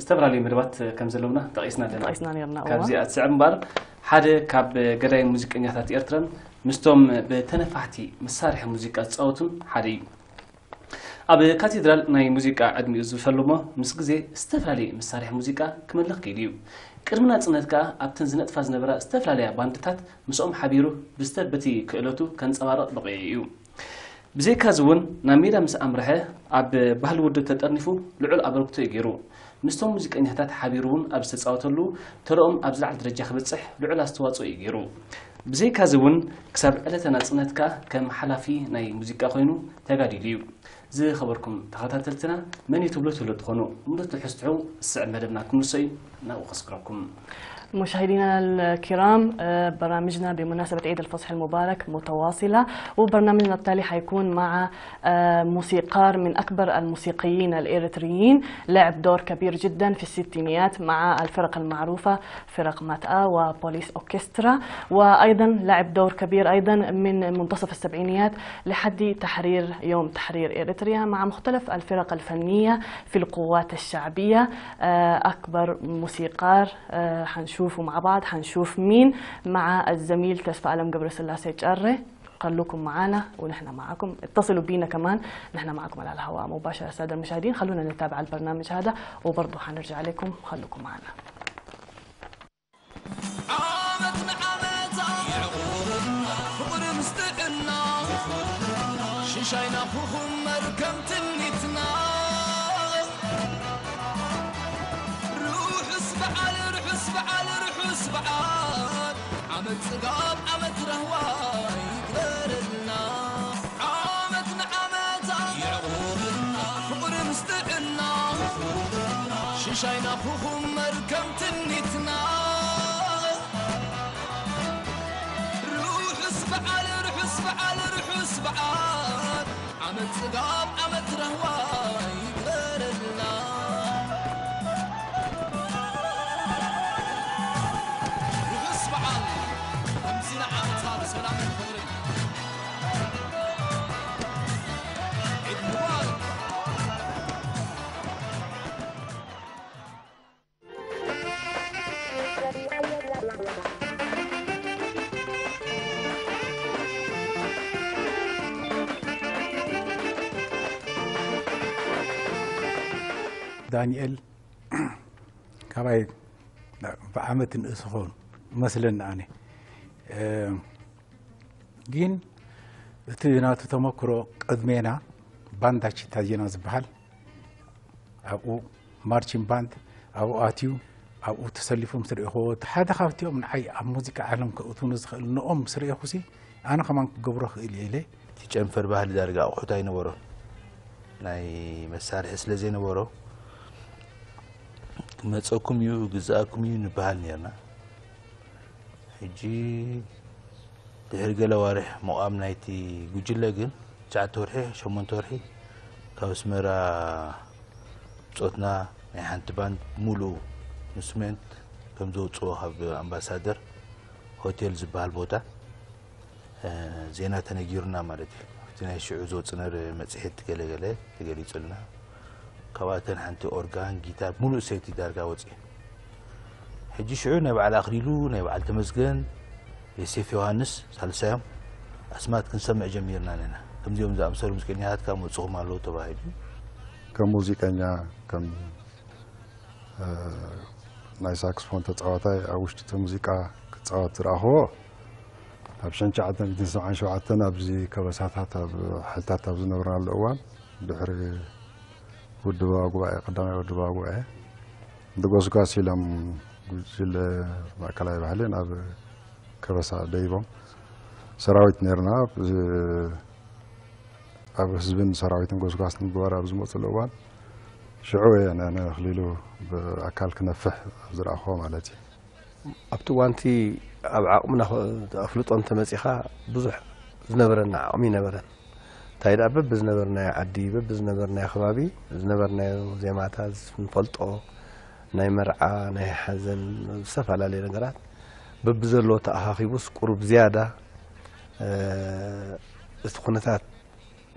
ዝተፈላለዩ መደባት ከም ዘለውና ጠቒስና ኣለና። ጠቒስና ነርና፣ እዋ። ካብዚኣ ትስዕብ እምበኣር፣ ሓደ ካብ ገዳይ ሙዚቀኛታት ኤርትራን ምስቶም ብተነፋሕቲ መሳርሒ ሙዚቃ ዝጻወቱን ሓደ እዩ። ኣብ ካቴድራል ናይ ሙዚቃ ዕድሚኡ ዝፈለሞ ምስ ግዜ ዝተፈላለየ መሳርሒ ሙዚቃ ክመልኽ ክኢሉ እዩ። ቅድሚ ናጽነት ከኣ ኣብተን ዝነጥፋ ዝነበራ ዝተፈላለያ ባንድታት ምስኦም ሓቢሩ ብዝተ በቲ ክእለቱ ከንጸባርቕ በቒዑ እዩ። ብዘይካዚ እውን ናብ ሜዳ ምስ ኣምርሐ ኣብ ባህሊ ውድብ ተጠርኒፉ ልዑል ኣበርክቶ እዩ ገይሩ። ምስቶም ሙዚቀኛታት ሓቢሩ እውን ኣብ ዝተጻወተሉ ተረኦም ኣብ ዝለዓለ ደረጃ ክበጽሕ ልዑል ኣስተዋጽኦ እዩ ገይሩ። ብዘይካዚ እውን ክሳብ ዕለተ ናጽነት ከኣ ከም ሓላፊ ናይ ሙዚቃ ኮይኑ ተጋዲሉ እዩ። ዝኸበርኩም ተኸታተልትና መን እዩ ትብሉ ትብሉ ትኾኑ ምሉእ ትሕዝትሑ ዝስዕብ መደብና ክምልሶ እዩ ናብኡ ከስግረኩም። مشاهدينا الكرام، آه، برامجنا بمناسبة عيد الفصح المبارك متواصلة، وبرنامجنا التالي حيكون مع، آه، موسيقار من أكبر الموسيقيين الإريتريين، لعب دور كبير جدا في الستينيات مع الفرق المعروفة، فرق ماتآ وبوليس أوركسترا، وأيضا لعب دور كبير أيضا من منتصف السبعينيات لحد تحرير يوم تحرير إريتريا مع مختلف الفرق الفنية في القوات الشعبية. آه، أكبر موسيقار، آه، حنشوفه مع بعض، حنشوف مين مع الزميل تسفى ألم قبر سلاسة جارة. خلوكم معنا ونحن معكم، اتصلوا بينا كمان، نحن معكم على الهواء مباشرة. السادة المشاهدين، خلونا نتابع البرنامج هذا وبرضو حنرجع لكم، خلوكم معنا. ዓመት ንዓመታ ይዕቑብና ፍቕሪ ምስ ጥዕና፣ ሽሻይና ክኹመር ከም ትምኒትና። ርሑስ በዓል፣ ርሑስ በዓል፣ ርሑስ በዓል፣ ዓመት ጽጋብ፣ ዓመት ራህዋ ይግበረልና። ዓመት ንዓመታ ይዕቑብና ፍቕሪ ምስ ጥዕና፣ ሽሻይና ክኹመር ከም ትምኒትና። ርሑስ በዓል፣ ርሑስ በዓል፣ ርሑስ በዓል፣ ዓመት ጽጋብ፣ ዓመት ራህዋ ይግበረልና። ርሑስ በዓል፣ ከምዚ ንዓመታ ብሰላምን ብፍቕርን። ዒድ ሙባረክ። ዳንኤል ካባይ ብዓመት ንእስ ኾኑ እመስለኒ ኣነ። እ፣ ግን እቲ ናቱ ተመክሮ ቅድሜና ባንዳ ቺታ ዜና ዝበሃል ኣብኡ ማርቺን ባንድ ኣብኡ ኣትዩ ኣብኡ ተሰሊፉ ምስ ርኤኽዎ፣ እቲ ሓደ ካብቲኦም ንዓይ ኣብ ሙዚቃ ዓለም ከእትውኒ ዝኽእል ንኦም ምስ ርኤኹሲ ኣነ ከማን ክገብሮ ክእል እየ ኢለ። እቲ ጨንፈር ባህሊ ዳርጋ ኣቑሑት ኣይነበሮን። ናይ መሳርሒ ስለ ዘይነበሮ፣ "ክመፀኩም እዩ፣ ግዛእኩም እዩ" ንበሃል ነርና። ሕጂ ድሕሪ ገለ ኣዋርሕ ምቋም ናይቲ ጉጅለ ግን፣ ትሽዓተ ወርሒ፣ ሸሞንተ ወርሒ፣ ካብ ኣስመራ ብጾትና ናይ ሓንቲ ባንድ ሙሉእ ኢንስትሩሜንት ከም ዘውጽኦ ካብ ኣምባሳደር ሆቴል ዝበሃል ቦታ፣ እ፣ ዜና ተነጊሩና ማለት እዩ። ኣብቲ ናይ ሽዑ ዝወጽእ ነር መጽሔት ገለ ገለ ተገሊጹልና። ካብኣተን ሓንቲ ኦርጋን፣ ጊታር፣ ሙሉእ ሴት እዩ ዳርጋ ወጽኡ። ሕጂ ሽዑ ናይ በዓል ኣኽሊሉ፣ ናይ በዓል ተመስገን፣ ዮሴፍ ዮሃንስ ሳልሳዮም ኣስማት ክንሰምዕ ጀሚርና ኣለና። ከምዚኦም ዝኣምሰሉ ሙዚቀኛታት ካብ መጽኹም ኣለዉ ተባሂሉ። ከም ሙዚቀኛ፣ ከም፣ እ፣ ናይ ሳክስፎን ተጻዋታይ ኣብ ውሽጢ እቲ ሙዚቃ ክጻወት ዝረኣኽዎ ኣብ ሸንቻዓተን ሚእትን ሰብዓን ሸውዓተን ኣብዚ ከበሳታት ኣብ ሓይልታት ኣብ ዝነብርናሉ እዋን ድሕሪ ውድባዊ ጉባኤ፣ ቀዳማይ ውድባዊ ጉባኤ፣ ንጎስጓስ ኢሎም ጉጅለ ማእከላይ ባህሊ ናብ ከበሳ ደይቦም ሰራዊት ነርና። ብ-፣ ኣብ ህዝብን ሰራዊትን ጎስጓስ ንምግባር ኣብ ዝመፅሉ እዋን ሽዑ እየ ነ-፣ ንኣኽሊሉ ብኣካል ክነፍሕ ዝረኣኽዎ ማለት እዩ። ኣብቲ እዋንቲ ኣብ ዓቕምና ኸ-፣ ኣፍልጦ እንተመጺኻ ብዙሕ ዝነበረና ዓቕሚ ይነበረን። እንታይ ደኣ በብዝነበርናዮ ዓዲ፣ በብዝነበርናዮ ከባቢ፣ ዝነበርናዮ ዜማታት፣ ዝንፈልጦ ናይ መርዓ፣ ናይ ሓዘን፣ ዝተፈላለየ ነገራት በብዘለዎ ተኣኻኺቡስ ቁሩብ ዝያዳ፣ እ፣ እቲ ኩነታት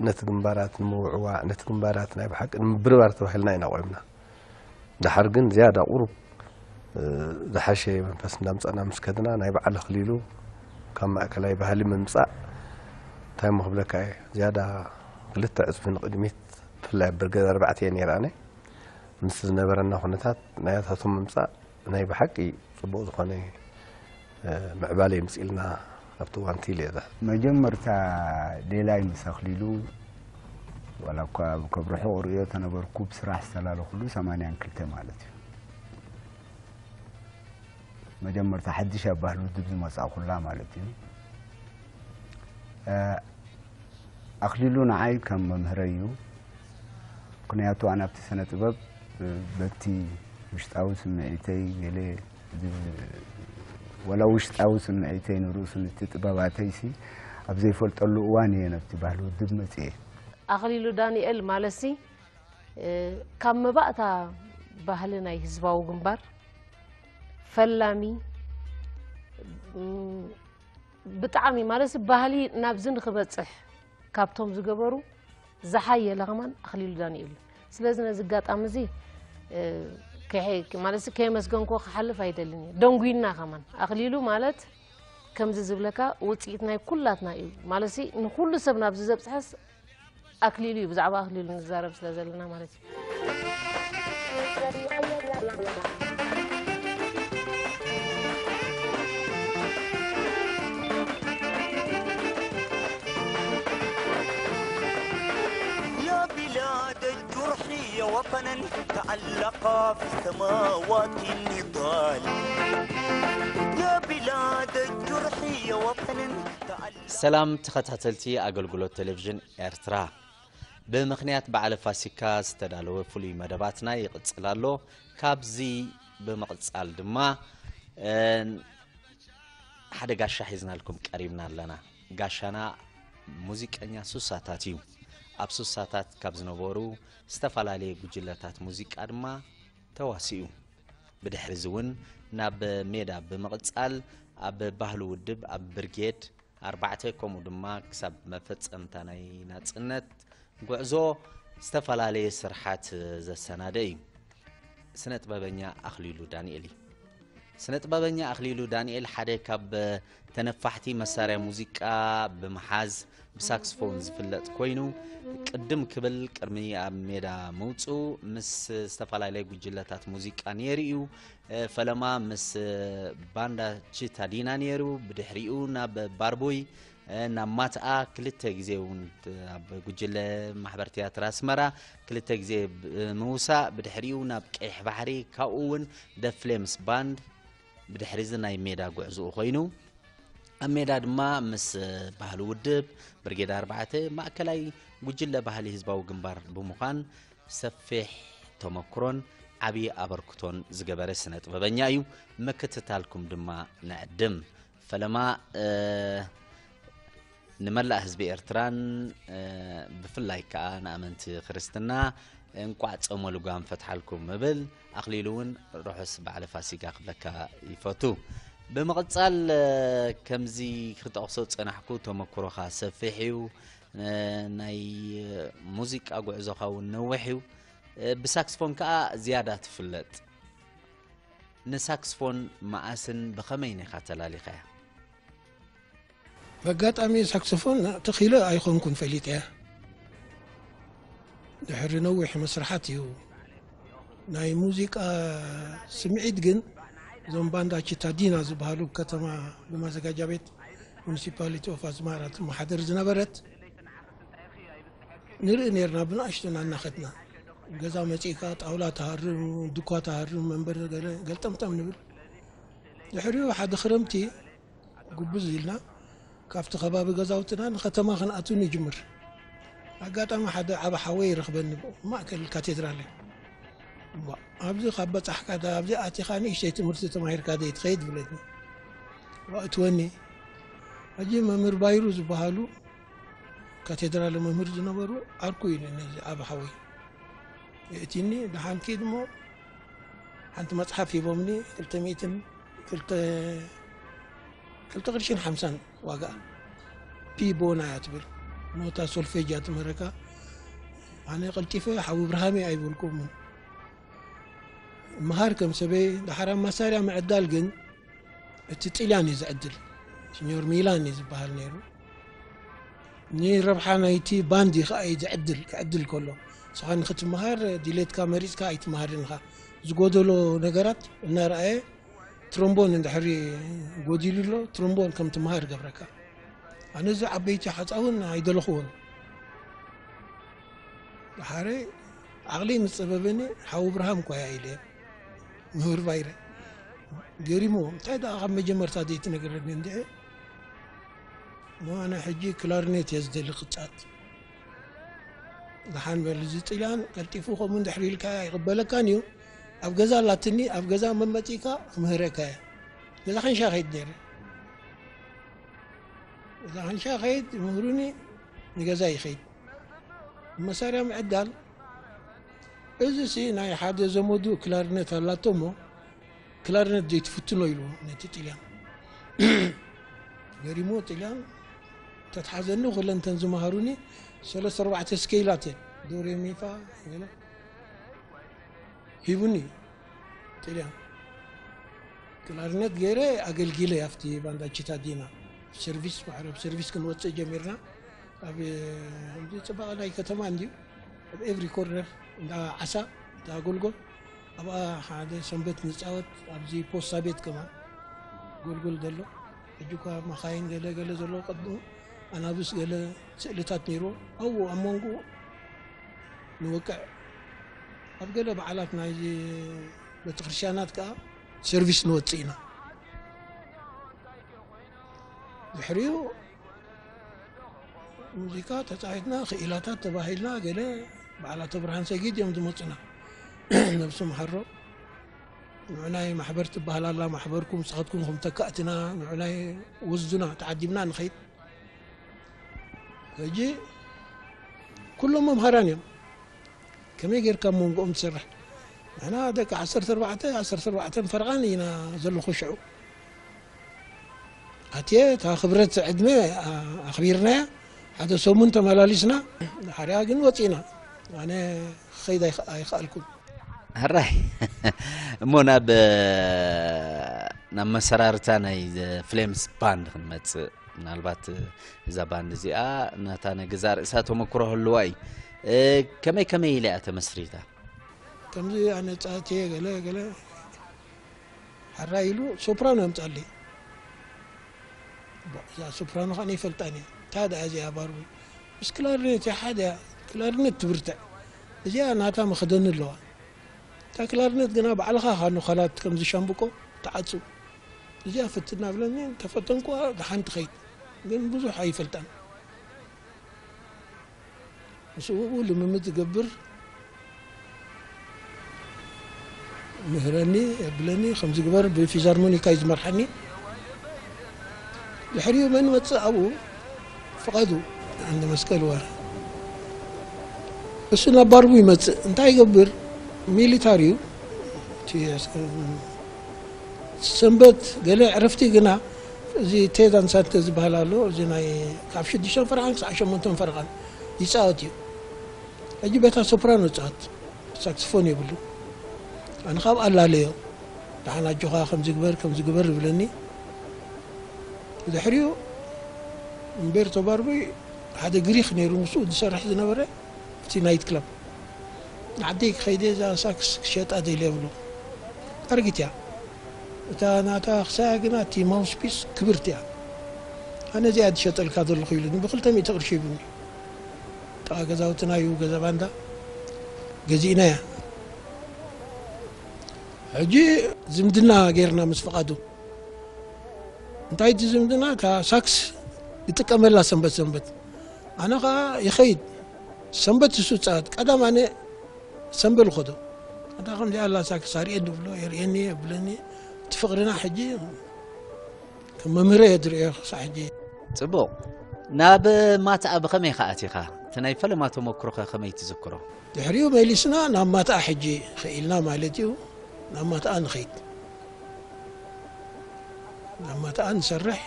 ነቲ ግንባራት ንምውዕዋዕ፣ ነቲ ግንባራት ናይ ብሓቂ ንምብርባር ተባሂልና ኢና ቆይምና። ድሓር ግን ዝያዳ ቁሩብ ዝሓሸ መንፈስ እንዳምፃና ምስ ከድና ናይ በዓል ኣኽሊሉ ካብ ማእከላይ ባህሊ ምምፃእ እንታይ እሞ ክብለካ እየ ዝያዳ ክልተ ዕፅፊ ንቕድሚት ብፍላይ ኣብ ብርገድ ኣርባዕተ እየ ነይረ ኣነ ምስ ዝነበረና ኩነታት ናያታቶም ምምፃእ ናይ ብሓቂ ፅቡቕ ዝኾነ ምዕባለ ይምፅልና ኣብቲ እዋንቲ ኢለ እየ ዝሓስብ። መጀመርታ ሌላይ ምስ ኣኽሊሉ ዋላ እኳ ከብርሑ ክርእዮ ተነበርኩ ብስራሕ ዝተላለኹሉ ሰማንያን ክልተ ማለት እዩ። መጀመርታ ሓድሽ ኣብ ባህሊ ውድብ ዝመጻእኩላ ማለት እዩ። ኣኽሊሉ ንዓይ ከም መምህረይ እዩ። ምኽንያቱ ኣነ ኣብቲ ስነ ጥበብ በቲ ውሽጣዊ ስምዒተይ ገለ ወላ ውሽጣዊ ስምዒተይ ንርእሱ ነቲ ጥበባተይሲ ኣብ ዘይፈልጠሉ እዋን እየ ነብቲ ባህሊ ውድብ መጽየ። ኣኽሊሉ ዳንኤል ማለትሲ ካብ መባእታ ባህሊ ናይ ህዝባዊ ግንባር ፈላሚ ብጣዕሚ ማለት ባህሊ ናብዚ ንክበፅሕ ካብቶም ዝገበሩ ዝሓየለ ከማን ኣኽሊሉ ዳንኤል እዩ። ስለዚ ነዚ ኣጋጣሚ እዚ ማለት ከየመስገንኮ ክሓልፍ ኣይደልን እየ። ደንጉይና ከማን ኣኽሊሉ ማለት ከምዚ ዝብለካ ውፅኢት ናይ ኩላትና እዩ ማለት ንኩሉ ሰብ ናብዚ ዘብፅሐስ ኣክሊሉ እዩ ብዛዕባ ኣክሊሉ ንዛረብ ስለ ዘለና ማለት እዩ። يا بلاد الجرح يا وطنا تألق في سماوات النضال. يا بلاد الجرح يا وطنا تألق ሰላም ተኸታተልቲ ኣገልግሎት ቴሌቪዥን ኤርትራ። ብምኽንያት በዓለ ፋሲካ ዝተዳለወ ፍሉይ መደባትና ይቕጽል ኣሎ። ካብዚ ብምቕጻል ድማ ሓደ ጋሻ ሒዝናልኩም ቀሪብና ኣለና። ጋሻና ሙዚቀኛ ሱሳታት እዩ። ኣብ ሱሳታት ካብ ዝነበሩ ዝተፈላለየ ጉጅለታት ሙዚቃ ድማ ተዋሲኡ። ብድሕሪ እዚ እውን ናብ ሜዳ ብምቕጻል ኣብ ባህሊ ውድብ ኣብ ብርጌድ ኣርባዕተ ከምኡ ድማ ክሳብ መፈጸምታ ናይ ናጽነት ጉዕዞ ዝተፈላለየ ስርሓት ዘሰናደ እዩ። ስነ ጥበበኛ ኣኽሊሉ ዳንኤል እዩ። ስነ ጥበበኛ ኣኽሊሉ ዳንኤል ሓደ ካብ ተነፋሕቲ መሳርያ ሙዚቃ ብምሓዝ ብሳክስፎን ዝፍለጥ ኮይኑ ቅድም ክብል ቅድሚ ኣብ ሜዳ ምውፅኡ ምስ ዝተፈላለየ ጉጅለታት ሙዚቃ ነይሩ እዩ። ፈለማ ምስ ባንዳ ቺታዲና ነይሩ። ብድሕሪኡ ናብ ባርቡይ ናብ ማትኣ ክልተ ግዜ እውን ኣብ ጉጅለ ማሕበር ትያትር ኣስመራ ክልተ ግዜ ብምውሳእ ብድሕሪኡ ናብ ቀይሕ ባሕሪ ካብኡ እውን ደፍሌምስ ባንድ ብድሕሪ እዚ ናይ ሜዳ ጉዕዝኡ ኮይኑ ኣብ ሜዳ ድማ ምስ ባህሊ ውድብ ብርጌድ ኣርባዕተ ማእከላይ ጉጅለ ባህሊ ህዝባዊ ግንባር ብምዃን ሰፊሕ ተመክሮን ዓብዪ ኣበርክቶን ዝገበረ ስነ ጥበበኛ እዩ። ምክትታልኩም ድማ ንዕድም። ፈለማ ንመላእ ህዝቢ ኤርትራን ብፍላይ ከኣ ንኣመንቲ ክርስትና እንቋዕ ጾመ ልጓም ፈትሓልኩም እብል። ኣኽሊሉ እውን ርሑስ በዓለ ፋሲጋ ክብለካ ይፈቱ። ብምቕጻል ከምዚ ክጠቕሶ ዝጸናሕኩ ተመክሮኻ ሰፊሕ እዩ። ናይ ሙዚቃ ጉዕዞኻ እውን ነዊሕ እዩ። ብሳክስፎን ከኣ ዝያዳ ትፍለጥ። ንሳክስፎን መዓስን ብኸመይን ኢኻ ተላሊኻያ? በጋጣሚ ሳክስፎን ተኺለ ኣይኾንኩን ፈሊጠያ። ድሕሪ ነዊሕ መስርሓት እዩ ናይ ሙዚቃ ስምዒት ግን እዞም ባንዳ ቺታዲና ዝበሃሉ ከተማ ብማዘጋጃ ቤት ሙኒሲፓሊቲ ኦፍ ኣዝማራ ትመሓደር ዝነበረት ንርኢ ነርና ብንኣሽቱና እናኸድና ገዛ መፂእካ ጣውላ ተሃርም ድኳ ተሃርም መንበር ገልጠምጠም ንብል ድሕሪኡ ሓደ ክረምቲ ጉብዝ ኢልና ካብቲ ከባቢ ገዛውትና ንከተማ ክንኣቱ ንጅምር ኣጋጣሚ ሓደ ዓብ ሓወይ ይረኽበኒ ማእከል ካቴድራል ኣብዚ ካብ በጻሕካ ኣብዚ ኣቲኻ ንእሽተይ ትምህርቲ ተማሂርካ ዘይትኸይድ ብለኒ እትወኒ ሕጂ መምህር ባይሩ ዝበሃሉ ካቴድራል መምህር ዝነበሩ ዓርኩ ኢሉ ነዚ ዓብ ሓወይ የእቲኒ ደሓንኪ ድሞ ሓንቲ መጽሓፍ ሂቦምኒ ክልተ ሚእትን ክልተ ክልተ ቅርሽን ሓምሳን ዋጋ ፒ ቦና እያ ትብል ኖታ ሶልፌጅ እያ ትምህረካ ኣነ ቀልጢፈ ሓዊ ብርሃሚ ኣይበልኩምን ምሃር ከም ሰበይ፣ ደሓር ኣብ መሳርያ ምዕዳል ግን እቲ ጥልያን እዩ ዝዕድል። ሲኞር ሚላን እዩ ዝበሃል ነይሩ። ንረብሓ ናይቲ ባንድ እዩ ከኣ እዩ ዝዕድል፣ ክዕድል ከሎ። ንስኻ ንኽትመሃር ድሌትካ መሪጽካ ኣይትመሃርን ኢኻ። ዝጎደሎ ነገራት እናረኣየ ትሮምቦን እንድሕሪ ጎዲሉ ኣሎ፣ ትሮምቦን ከም ትመሃር ይገብረካ። ኣነ እዚ ዓበይቲ ሓጻውን ኣይደለኽዎን። ደሓረ ዓቕሊ ምስ ጸበበኒ ሓው እብርሃም እኳ እያ ኢለ ምሁር ባይረ። ገሪሞ፣ እንታይ ደኣ ካብ መጀመርታ ዘይትነግረኒ እንድዒ? እሞ ኣነ ሕጂ ክላርኔት እየ ዝደሊ ክጻት። ደሓን በል፣ እዚ ጥልያን ቀልጢፉ ከምኡ እንድሕር ኢልካ ኣይቕበለካን እዩ። ኣብ ገዛ ኣላትኒ፣ ኣብ ገዛ መመጺእካ ክምህረካ እየ። ገዛ ሓንሻ ከይድ ነይረ። ገዛ ሓንሻ ከይድ ምህሩኒ፣ ንገዛ ይኸይድ። መሳርያ ምዕዳል፣ እዚ ሲ ናይ ሓደ ዘመዱ ክላርነት ኣላቶ እሞ፣ ክላርነት ዘይትፍትኖ ኢልዎ ነቲ ጥልያን። ገሪሞ ጥልያን፣ ተትሓዘኒ ኩለን እተን ዝመሃሩኒ ሰለስተ ኣርባዕተ ስኬላት እየን። ዶ ሬ ሚ ፋ ገለ ሂቡኒ ጥልያን። ክላርነት ገይረ ኣገልጊለ ኣብቲ ባንዳ ቺታዲና። ሰርቪስ፣ ማዕረ ብ ሰርቪስ ክንወጽእ ጀሚርና። ኣብ፣ ከምዚ ጽባቐ ናይ ከተማ እንድዩ። ኣብ ኤቭሪ ኮርነር እንዳ ዓሳ፣ እንዳ ጎልጎል፣ ኣብኣ ሓደ ሰንበት ንጻወት፣ ኣብዚ ፖስታ ቤት ከማን ጎልጎል ዘሎ። ሕጂ እኳ መኻይን ገለ ገለ ዘለዎ፣ ቅድሙ ኣናብስ ገለ ስእልታት ነይርዎ። ኣብኡ ኣብ መንጎ ንወቅዕ። ኣብ ገለ በዓላት ናይ ቤተክርስትያናት ከኣ ሰርቪስ ንወጽእ ኢና። ድሕሪኡ ሙዚቃ ተጻዊትና፣ ክኢላታት ተባሂልና፣ ገለ በዓል ኣቶ ብርሃን ሰጊድ እዮም ዝመጹና። ነብሱ መሓሮ። ንዑናይ ማሕበር ትበሃል ኣላ፣ ማሕበርኩም ንስኻትኩም ከም ተካእትና፣ ንዑናይ ወስዱና፣ ተዓዲምና ንኸይድ። ሕጂ ኩሎም መምሃራን እዮም። ከመይ ጌርካ ኣብ መንጎኦም ትሰርሕ? ንሕና ደቂ ዓሰርተ ኣርባዕተ፣ ዓሰርተ ኣርባዕተን ፈረቓን ኢና ዘለኹ ሽዑ። ኣትየ እታ ክብረት ዕድመ ኣ-፣ ኣኽቢርናያ። ሓደ ሰሙን ተመላሊስና፣ ድሓርያ ግን ወጺእና። ኣነ ክኸይድ ኣይኸ-፣ ኣይኸኣልኩን። ሕራይ። እሞ ናብ፣ ናብ መሰራርታ ናይ ፍሌምስ ባንድ ክንመጽእ። ምናልባት እዛ ባንድ እዚኣ ናታ ናይ ገዛእ ርእሳ ተመክሮ ህልዋ እዩ። እ፣ ከመይ ከመይ ኢላ እያ ተመስሪታ? ከምዚ ኣነ ጻእትየ ገለ ገለ ሓራይ ኢሉ ሶፕራኖ የምጻለይ። እዛ ሶፕራኖ ኸኣ ይፈልጣን እየ። እንታይ ደኣ እዚኣ ባርቡ? ምስ ክላርኔት እያ ሓደ እያ። ክላርኔት ትብርትዕ። እዚኣ ናታ መኽደኒ ኣለዋ። እታ ክላርኔት ግና ባዕልኻ ኻኖ ኻላት ከምዚ ሻምብቆ ትዓጽው። እዚኣ ፈትና ብለኒ፣ ተፈተንኩዋ፣ ደሓን ትኸይድ። ግን ብዙሕ ኣይፈልጣን። ምስኡ ልምምድ ዝገብር ምህረኒ፣ የብለኒ፣ ከምዚ ግበር፣ ብፊዛርሞኒካ እዩ ዝመርሓኒ። ድሕሪኡ መን ይመጽእ ኣብኡ? ፍቓዱ ዓንደ መስቀል ወር። እሱ ናብ ባርቡ ይመጽእ። እንታይ ይገብር? ሚሊታሪ እዩ። እቲ ሰንበት ገለ ዕረፍቲ ግና፣ እዚ ቴዛን ሳንተ ዝበሃል ኣሎ። እዚ ናይ ካብ ሽዱሽተ ፈረቓን ክሳዕ ሸሞንተ ፈረቓን ይጻወት እዩ። ሕጂ በታ ሶፕራኖ ይጻወት፣ ሳክስፎን የብሉ። ኣነ ካብ ኣላለዮ፣ ደሓን ኣጆኻ ከምዚ ግበር፣ ከምዚ ግበር ይብለኒ። ድሕሪኡ እምቤርቶ ባርቡይ ሓደ ግሪኽ ነይሩ፣ ምስኡ ዝሰርሕ ዝነበረ፣ እቲ ናይት ክለብ። ንዓደይ ክኸይደ እዛ ሳክስ ክሸጣ ደልየ ብሎ። ኣረጊት እያ። እታ ናታ ክሳያ ግና እቲ ማውስፒስ ክብርቲ እያ። ኣነ እዚኣ ዝሸጠልካ ዘለኹ ኢሉኒ፣ ብክልተ ሚእቲ ቅርሺ ሂቡኒ። ጥቓ ገዛውትና እዩ፣ ገዛ ባንዳ ገዚእናያ። ሕጂ ዝምድና ጌርና ምስ ፍቓዱ። እንታይ እቲ ዝምድና? እታ ሳክስ ይጥቀመላ ሰንበት ሰንበት። ኣነ ኸኣ ይኸይድ። ሰንበት እሱ ጻወት። ቀዳም ኣነ ሰንበል ኸዶ። ኣታ ከምዚኣ ኣላ ሳክስ ኣርእየኒ ብሎ፣ የርእየኒ፣ የብለኒ። እቲ ፍቕርና ሕጂ ከም መምህረ እየ ዝርእዮ ክሳዕ ሕጂ። ጽቡቕ። ናብ ማትኣ ብኸመይ ኢኻ ኣቲኻ? እቲ ናይ ፈለማ ተመክሮኸ ከመይ ትዝክሮ? ድሕሪኡ መሊስና ናብ ማትኣ ሕጂ ኽኢልና ማለት እዩ። ናብ ማትኣ ንኸይድ። ናብ ማትኣ ንሰርሕ፣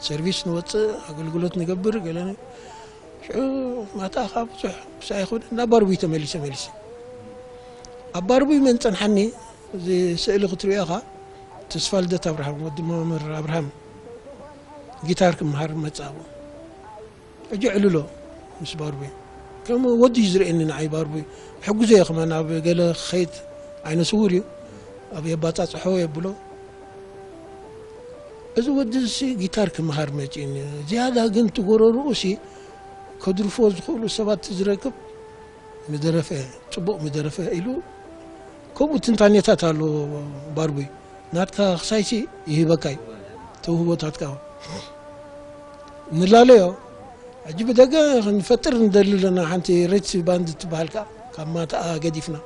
ሰርቪስ ንወጽእ፣ ኣገልግሎት ንገብር፣ ገለ ን-፣ ሽዑ ማትኣ ካብ ብዙሕ ምስ ኣይኮነ ናብ ባርቡይ ተመሊሰ መሊሰ። ኣብ ባርቡይ መን ጸንሓኒ? እዚ ስእሊ ክትሪኦ ኢኻ፣ ተስፋ ልደት ኣብርሃም፣ ወዲ መምህር ኣብርሃም፣ ጊታር ክመሃር መጻ ኣብኡ። ሕጂ ዕልሎ ምስ ባርቡይ። ከም ወዲ እዩ ዝርእየኒ ንዓይ ባርቡይ። ሕጉዘ እየ ከማን፣ ኣብ ገለ ክኸይድ፣ ዓይነ ስውር እዩ። ኣብ የባጻጽሖ የብሎ። እዚ ወዲ እዚ ጊታር ክመሃር መጺኡኒ። ዝያዳ ግን እቲ ጎረርኡ ሲ ከድርፎ ዝኽእሉ ሰባት ዝረክብ ምደረፈ፣ ጽቡቕ ምደረፈ ኢሉ ከምኡ ትንታኔታት ኣሎ ባርቡይ። ናትካ ክሳይሲ ይህበካይ ተውህቦታትካ። ንላለዮ፣ ሕጂ ብደገ ክንፈጥር ንደሊ ኣለና። ሓንቲ ሬትስ ባንድ ትበሃል ከኣ ካብ ማታኣ ገዲፍና።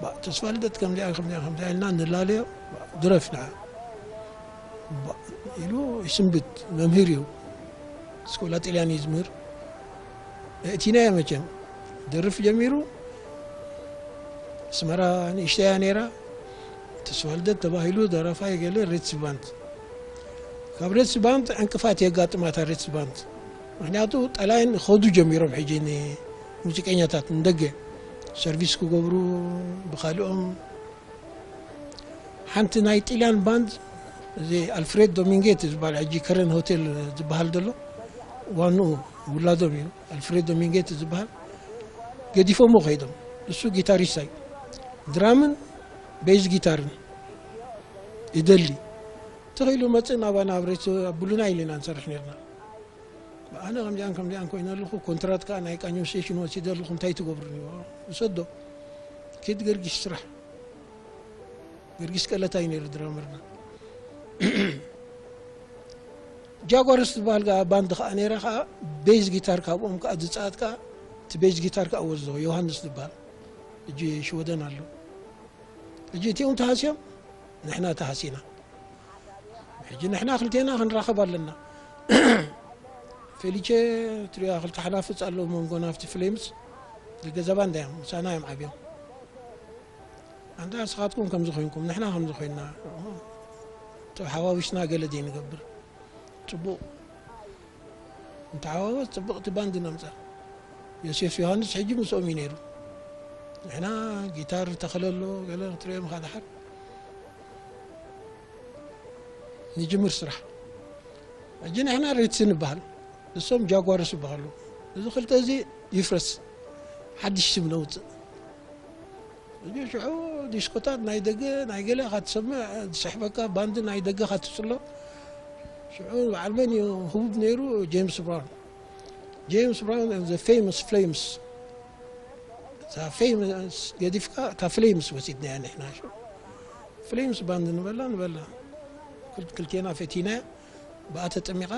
ባ፣ ተስፋ ልደት ከምዚኣ፣ ከምዚኣ፣ ከምዚኣ ኢልና ንላለዮ። ባ፣ ድረፍ ደኣ። ባ፣ ኢሉ ይስንብት። መምህር እዩ። ስኮላ ጥልያን እዩ ዝምህር። እእቲናዮ መቸም። ደርፍ ጀሚሩ። ኣስመራ ንእሽተይ እያ ነይራ። ተስፋ ልደት ተባሂሉ ደራፋይ ገለ ሬትስ ባንድ። ካብ ሬትስ ባንድ ዕንቅፋት የጋጥማታ ሬትስ ባንድ። ምክንያቱ ጠላይን ኸዱ ጀሚሮም ሕጂ ንሙዚቀኛታት ንደገ ሰርቪስ ክገብሩ ብኻልኦም። ሓንቲ ናይ ጢልያን ባንድ፣ እዚ ኣልፍሬድ ዶሚንጌት ዝበሃል፣ ሕጂ ከረን ሆቴል ዝበሃል ዘሎ፣ ዋንኡ ውላዶም እዩ፣ ኣልፍሬድ ዶሚንጌት ዝበሃል፣ ገዲፎሞ ከይዶም። እሱ ጊታሪስት እዩ። ድራምን ቤዝ ጊታርን ይደሊ። ተኸኢሉ መጽእ ናባና ኣብ ሬት-፣ ኣብ ብሉናይል ኢና ንሰርሕ ነርና። ኣነ ከምዚኣን ከምዚኣን ኮይነ ኣለኹ፣ ኮንትራት ከኣ ናይ ቃኘው ስቴሽን ወሲደ ኣለኹ፣ እንታይ ትገብሩኒ? ውሰዶ፣ ኪድ ገርጊስ ስራሕ። ገርጊስ ቀለታ እዩ ነይሩ ድራመርና። ጃጓርስ ዝበሃል ከኣ ባንድ ከኣ ነይራ ከኣ፣ ቤዝ ጊታር ካብኦም ከኣ ዝጸኣት ከኣ፣ እቲ ቤዝ ጊታር ከኣ ወስዶ፣ ዮሃንስ ዝበሃል። ሕጂ ሽወደን ኣሎ። ሕጂ እቲኦም ተሃስዮም፣ ንሕና ተሃሲና። ሕጂ ንሕና ክልቴና ክንራኸብ ኣለና። ፌሊቼ ትሪኣ ክልተ ሓናፍጽ ኣለዎ መንጎና ኣብቲ ፍሌምስ። ገገዛ ባንዳ እዮም፣ ምሳና እዮም ዓብዮም። ኣንታ ንስኻትኩም ከምዚ ኮይንኩም፣ ንሕና ከምዚ ኮይንና፣ ተሓዋዊስና ገለ ዘይንገብር። ጽቡቕ። ንተሓዋወስ ጽብቕቲ ባንድ ነምጻ። ዮሴፍ ዮሃንስ ሕጂ ምስኦም እዩ ነይሩ። ንሕና ጊታር ተኸለ ኣሎ፣ ገለ ክትሪኦም ኢኻ ደሓር። ንጅምር ስራሕ። ሕጂ ንሕና ሬትስ ንበሃል። ንሶም ጃጓርስ ይበሃሉ። እዚ ክልተ እዚ ይፍረስ። ሓድሽ ስም ነውጽእ። እዚ ሽዑ ዲስኮታት ናይ ደገ፣ ናይ ገለ ኢኻ ትሰምዕ፣ ዝስሕበካ ባንድ ናይ ደገ ኢኻ ትጽሎ። ሽዑ በዓል መን እዩ ህቡብ ነይሩ? ጄምስ ብራውን። ጄምስ ብራውን and the famous Flames። እታ ፌምስ ገዲፍካ፣ እታ ፍሌምስ ወሲድናያ ንሕና ሽዑ። ፍሌምስ ባንድ ንበላ፣ ንበላ። ክል-፣ ክልቴና ፈቲናያ። ብኣ ተጠሚቓ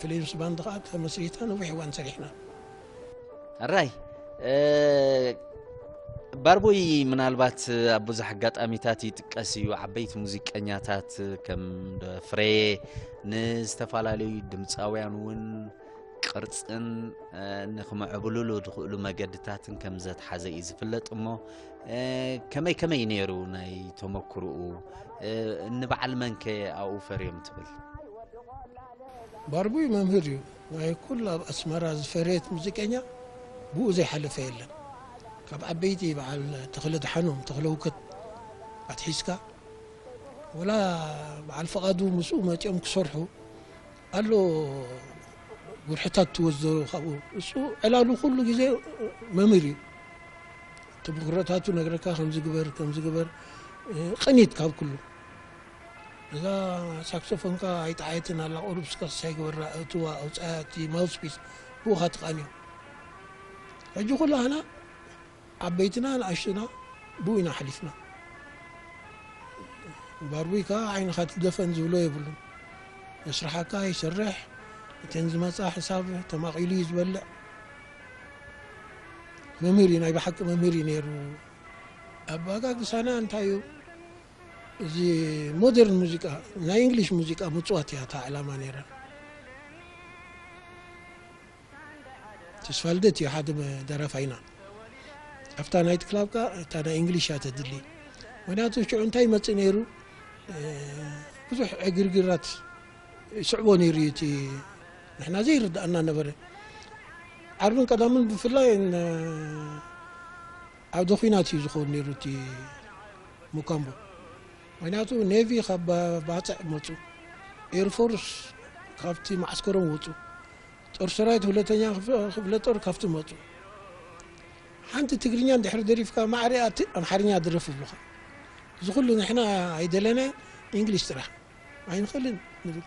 ፍሌምስ ባንድ ኸኣ ተመስሪታ ነዊሕ እዋን ሰሪሕና። ሕራይ፣ እ፣ ባርቦይ ምናልባት ኣብ ብዙሕ ኣጋጣሚታት ይጥቀስ እዩ። ዓበይቲ ሙዚቀኛታት ከም ዶ ፍሬ ንዝተፈላለዩ ድምፃውያን እውን ቅርፅን፣ እ፣ ንክምዕብልሉ ዝኽእሉ መገድታትን ከም ዘትሓዘ እዩ ዝፍለጥ። እሞ፣ እ፣ ከመይ ከመይ ነይሩ ናይ ተመክርኡ? እ፣ ንበዓል መንከ ኣብኡ ፈርዮም ትብል? ባርቡይ መምህር እዩ። ናይ ኩሉ ኣብ ኣስመራ ዝፈረየት ሙዚቀኛ ብኡ ዘይሓለፈ የለን። ካብ ዓበይቲ በዓል ተኽለ ደሓኖም፣ ተኽለ ህውከት ኣትሒዝካ፣ ወላ በዓል ፍቓዱ ምስኡ መጺኦም ክሰርሑ ኣሎ፣ ጉርሕታት ትወስዶ ካብኡ። እሱ ዕላሉ ኩሉ ግዜ መምህር እዩ። ተመክሮታቱ ነግረካ፣ ከምዚ ግበር፣ ከምዚ ግበር፣ እ፣ ቅኒት ካብ ኩሉ። እዛ ሳክሶፎንካ ኣይጠዓየትን ኣላ፣ ቁሩብ ስከስ ኣይግበራ፣ እትዋ፣ ኣውጻያ፣ እቲ ማውስፒስ ብኡኻ ትቃንዮ። ሕጂ ኩላህና ዓበይትና ንኣሽቱና ብኡ ኢና ሓሊፍና። ባርቡይ ከኣ ዓይንኻ ትደፈን ዝብሎ የብሉን። የስርሓካ ይሰርሕ፣ እተን ዝመጻ ሕሳብ ተማቒሉ እዩ ዝበልዕ። መምህር እዩ፣ ናይ ብሓቂ መምህር እዩ ነይሩ። ኣባጋግሳና እንታይ እዩ? እዚ ሞደርን ሙዚቃ፣ ናይ እንግሊሽ ሙዚቃ ምጽዋት እያ እታ ዕላማ ነይራ። ተስፋ ልደት እዩ ሓደ መ-፣ ደራፋይና። ኣብታ ናይት ክላብ ከኣ እታ ናይ እንግሊሽ እያ ተድሊ። ምኽንያቱ ሽዑ እንታይ ይመጽእ ነይሩ? እ፣ ብዙሕ ዕግርግራት ይስዕቦ ነይሩ እዩ እቲ፣ ንሕና ዘይርድኣና ነበረ። ዓርብን ቀዳምን ብፍላይ ን-፣ ዓውደ ኲናት እዩ ዝኸውን ነይሩ እቲ ሙካምቦ። ምክንያቱ ኔቪ ካብ ባ- ባጽዕ መጹ፣ ኤርፎርስ ካብቲ ማዕስከሮም ወጹ፣ ጦር ሰራዊት ሁለተኛ ክፍ- ክፍለ ጦር ካብቲ መጹ። ሓንቲ ትግርኛ እንድሕር ደሪፍካ ማዕረ ኣቲ ኣምሓርኛ ድረፍ ይብሉኻ። እዚ ኩሉ ንሕና ኣይደለናዮ፣ እንግሊሽ ጥራሕ ኣይንኽእልን ንብል።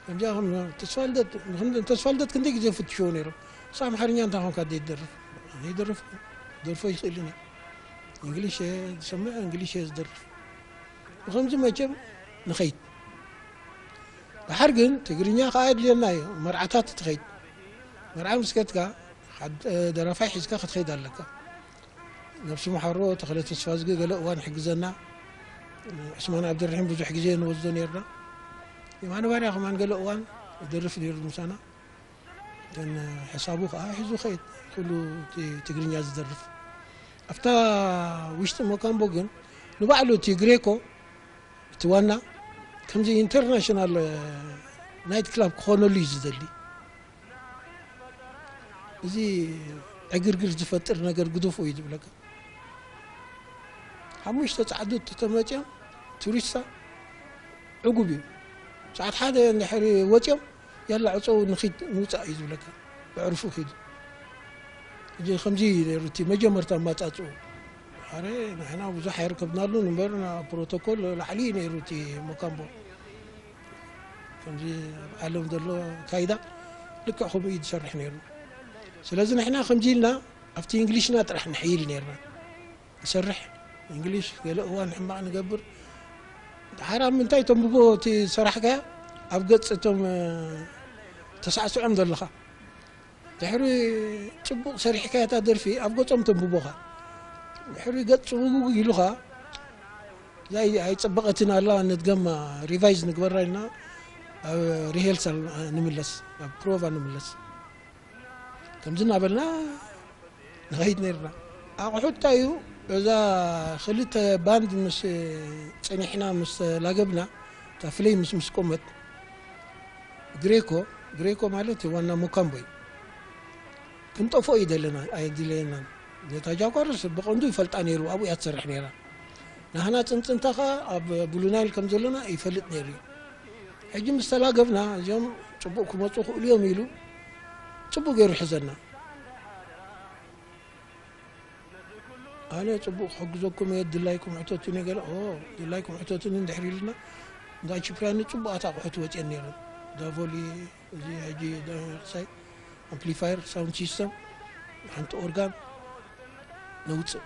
ከምዚኣ ከም ተስፋ ልደት ንክን- ተስፋ ልደት ክንደይ ግዜ ፍትሽዎ ነይሮም። ንሳ ኣምሓርኛ እንታይ ኮንካ ደይትደርፍ? ይደርፍ ደርፎ ይኽእልን እዩ። እንግሊሽ እየ ዝሰምዕ፣ እንግሊሽ እየ ዝደርፍ። ብኸምዚ መቸም ንኸይድ። ድሓር ግን ትግርኛ ከዓ የድልየና እዩ። መርዓታት ትኸይድ፣ መርዓ ምስ ከድካ ሓደ ደራፋይ ሒዝካ ክትኸይድ ኣለካ። ነብሱ መሓሮ ተኽለ ተስፋዝጊ ገለ እዋን ሕግዘና። ዑስማን ዓብደርሒም ብዙሕ ግዜ ንወስዶ ነርና። የማነ ባርያ ከማን ገለ እዋን ይደርፍ ነይሩ ምሳና። ግን ሕሳቡ ከዓ ሒዙ ኸይድ፣ ኩሉ እቲ ትግርኛ ዝደርፍ። ኣብታ ውሽጢ ሞካምቦ ግን ንባዕሉ እቲ ግሬኮ፣ እቲ ዋና፣ ከምዚ ኢንተርናሽናል ናይት ክላብ ክኾነሉ እዩ ዝደሊ። እዚ ዕግርግር ዝፈጥር ነገር ግደፎ እዩ ዝብለካ። ሓሙሽተ ጻዕዱ ተተመጽዮም ቱሪስታ ዕጉብ እዩ። ሰዓት ሓደ እንድሕር ወጽዮም፣ ያላ ዕጸው ንኺድ ንውጻእ እዩ ዝብለካ። ብዕርፉ ኺዱ። እዚ ከምዚ እዩ ነይሩ እቲ መጀመርታ ኣማጻጽኡ። ኣረ ንሕና ብዙሕ ኣይርከብናሉን እምበር፣ ና ፕሮቶኮል ላዕሊ እዩ ነይሩ እቲ ሞካምቦ። ከምዚ ኣብ ዓለም ዘሎ ካይዳ ልክዕ ከምኡ እዩ ዝሰርሕ ነይሩ። ስለዚ ንሕና ከምዚ ኢልና ኣብቲ እንግሊሽና ጥራሕ ንሕይል ነርና። ንሰርሕ እንግሊሽ ገለ እዋን ሕማቕ ንገብር። ድሓር ኣብ ምንታይ ተንብቦ እቲ ዝሰራሕካያ? ኣብ ገጽ እቶም ተሳዕስዖም ዘለኻ። ድሕሪ ጽቡቕ ሰሪሕካያ እታ ደርፊ ኣብ ገጾም ተንብቦኻ። ድሕሪ ገጽ ጽውውግ ኢሉኻ፣ እዛ ኣይጸበቐትን ኣላ፣ ንድገማ፣ ሪቫይዝ ንግበራ ኢልና ኣብ ሪሄርሳል ንምለስ፣ ኣብ ፕሮቫ ንምለስ። ከምዚ እናበልና ንኸይድ ነርና። ኣቑሑት እንታይ እዩ? እዛ ክልተ ባንድ ምስ ጸኒሕና፣ ምስ ተላገብና፣ እታ ፍለይ ምስ ምስ ቆመት፣ ግሬኮ፣ ግሬኮ ማለት ዋና ሞካምቦ እዩ። ክንጠፍኦ እዩ ደለና፣ ኣየድለየናን። ነታ ጃጓርስ ብቐንዱ ይፈልጣ ነይሩ፣ ኣብኡ እያ ትሰርሕ ነይራ። ናህና ጽንጽንታ ኸኣ ኣብ ብሉ ናይል ከም ዘለና ይፈልጥ ነይሩ እዩ። ሕጂ ምስ ተላገብና፣ እዚኦም ጽቡቕ ክመጹ ክእሉ እዮም ኢሉ ጽቡቕ ገይሩ ሒዘና። ኣነ ጽቡቕ ክሕግዘኩም እየ፣ ድላይኩም ሕተቱኒ ገለ። ኦ፣ ድላይኩም ሕተቱኒ እንድሕር ኢልና፣ እንዳ ቺፕርያኒ ጽቡቓት ኣቑሑት ወጽየን ነይረን። ዳቮሊ፣ እዚ ሕጂ ዳሳይ፣ ኣምፕሊፋየር፣ ሳውንድ ሲስተም፣ ሓንቲ ኦርጋን ነውጽእ።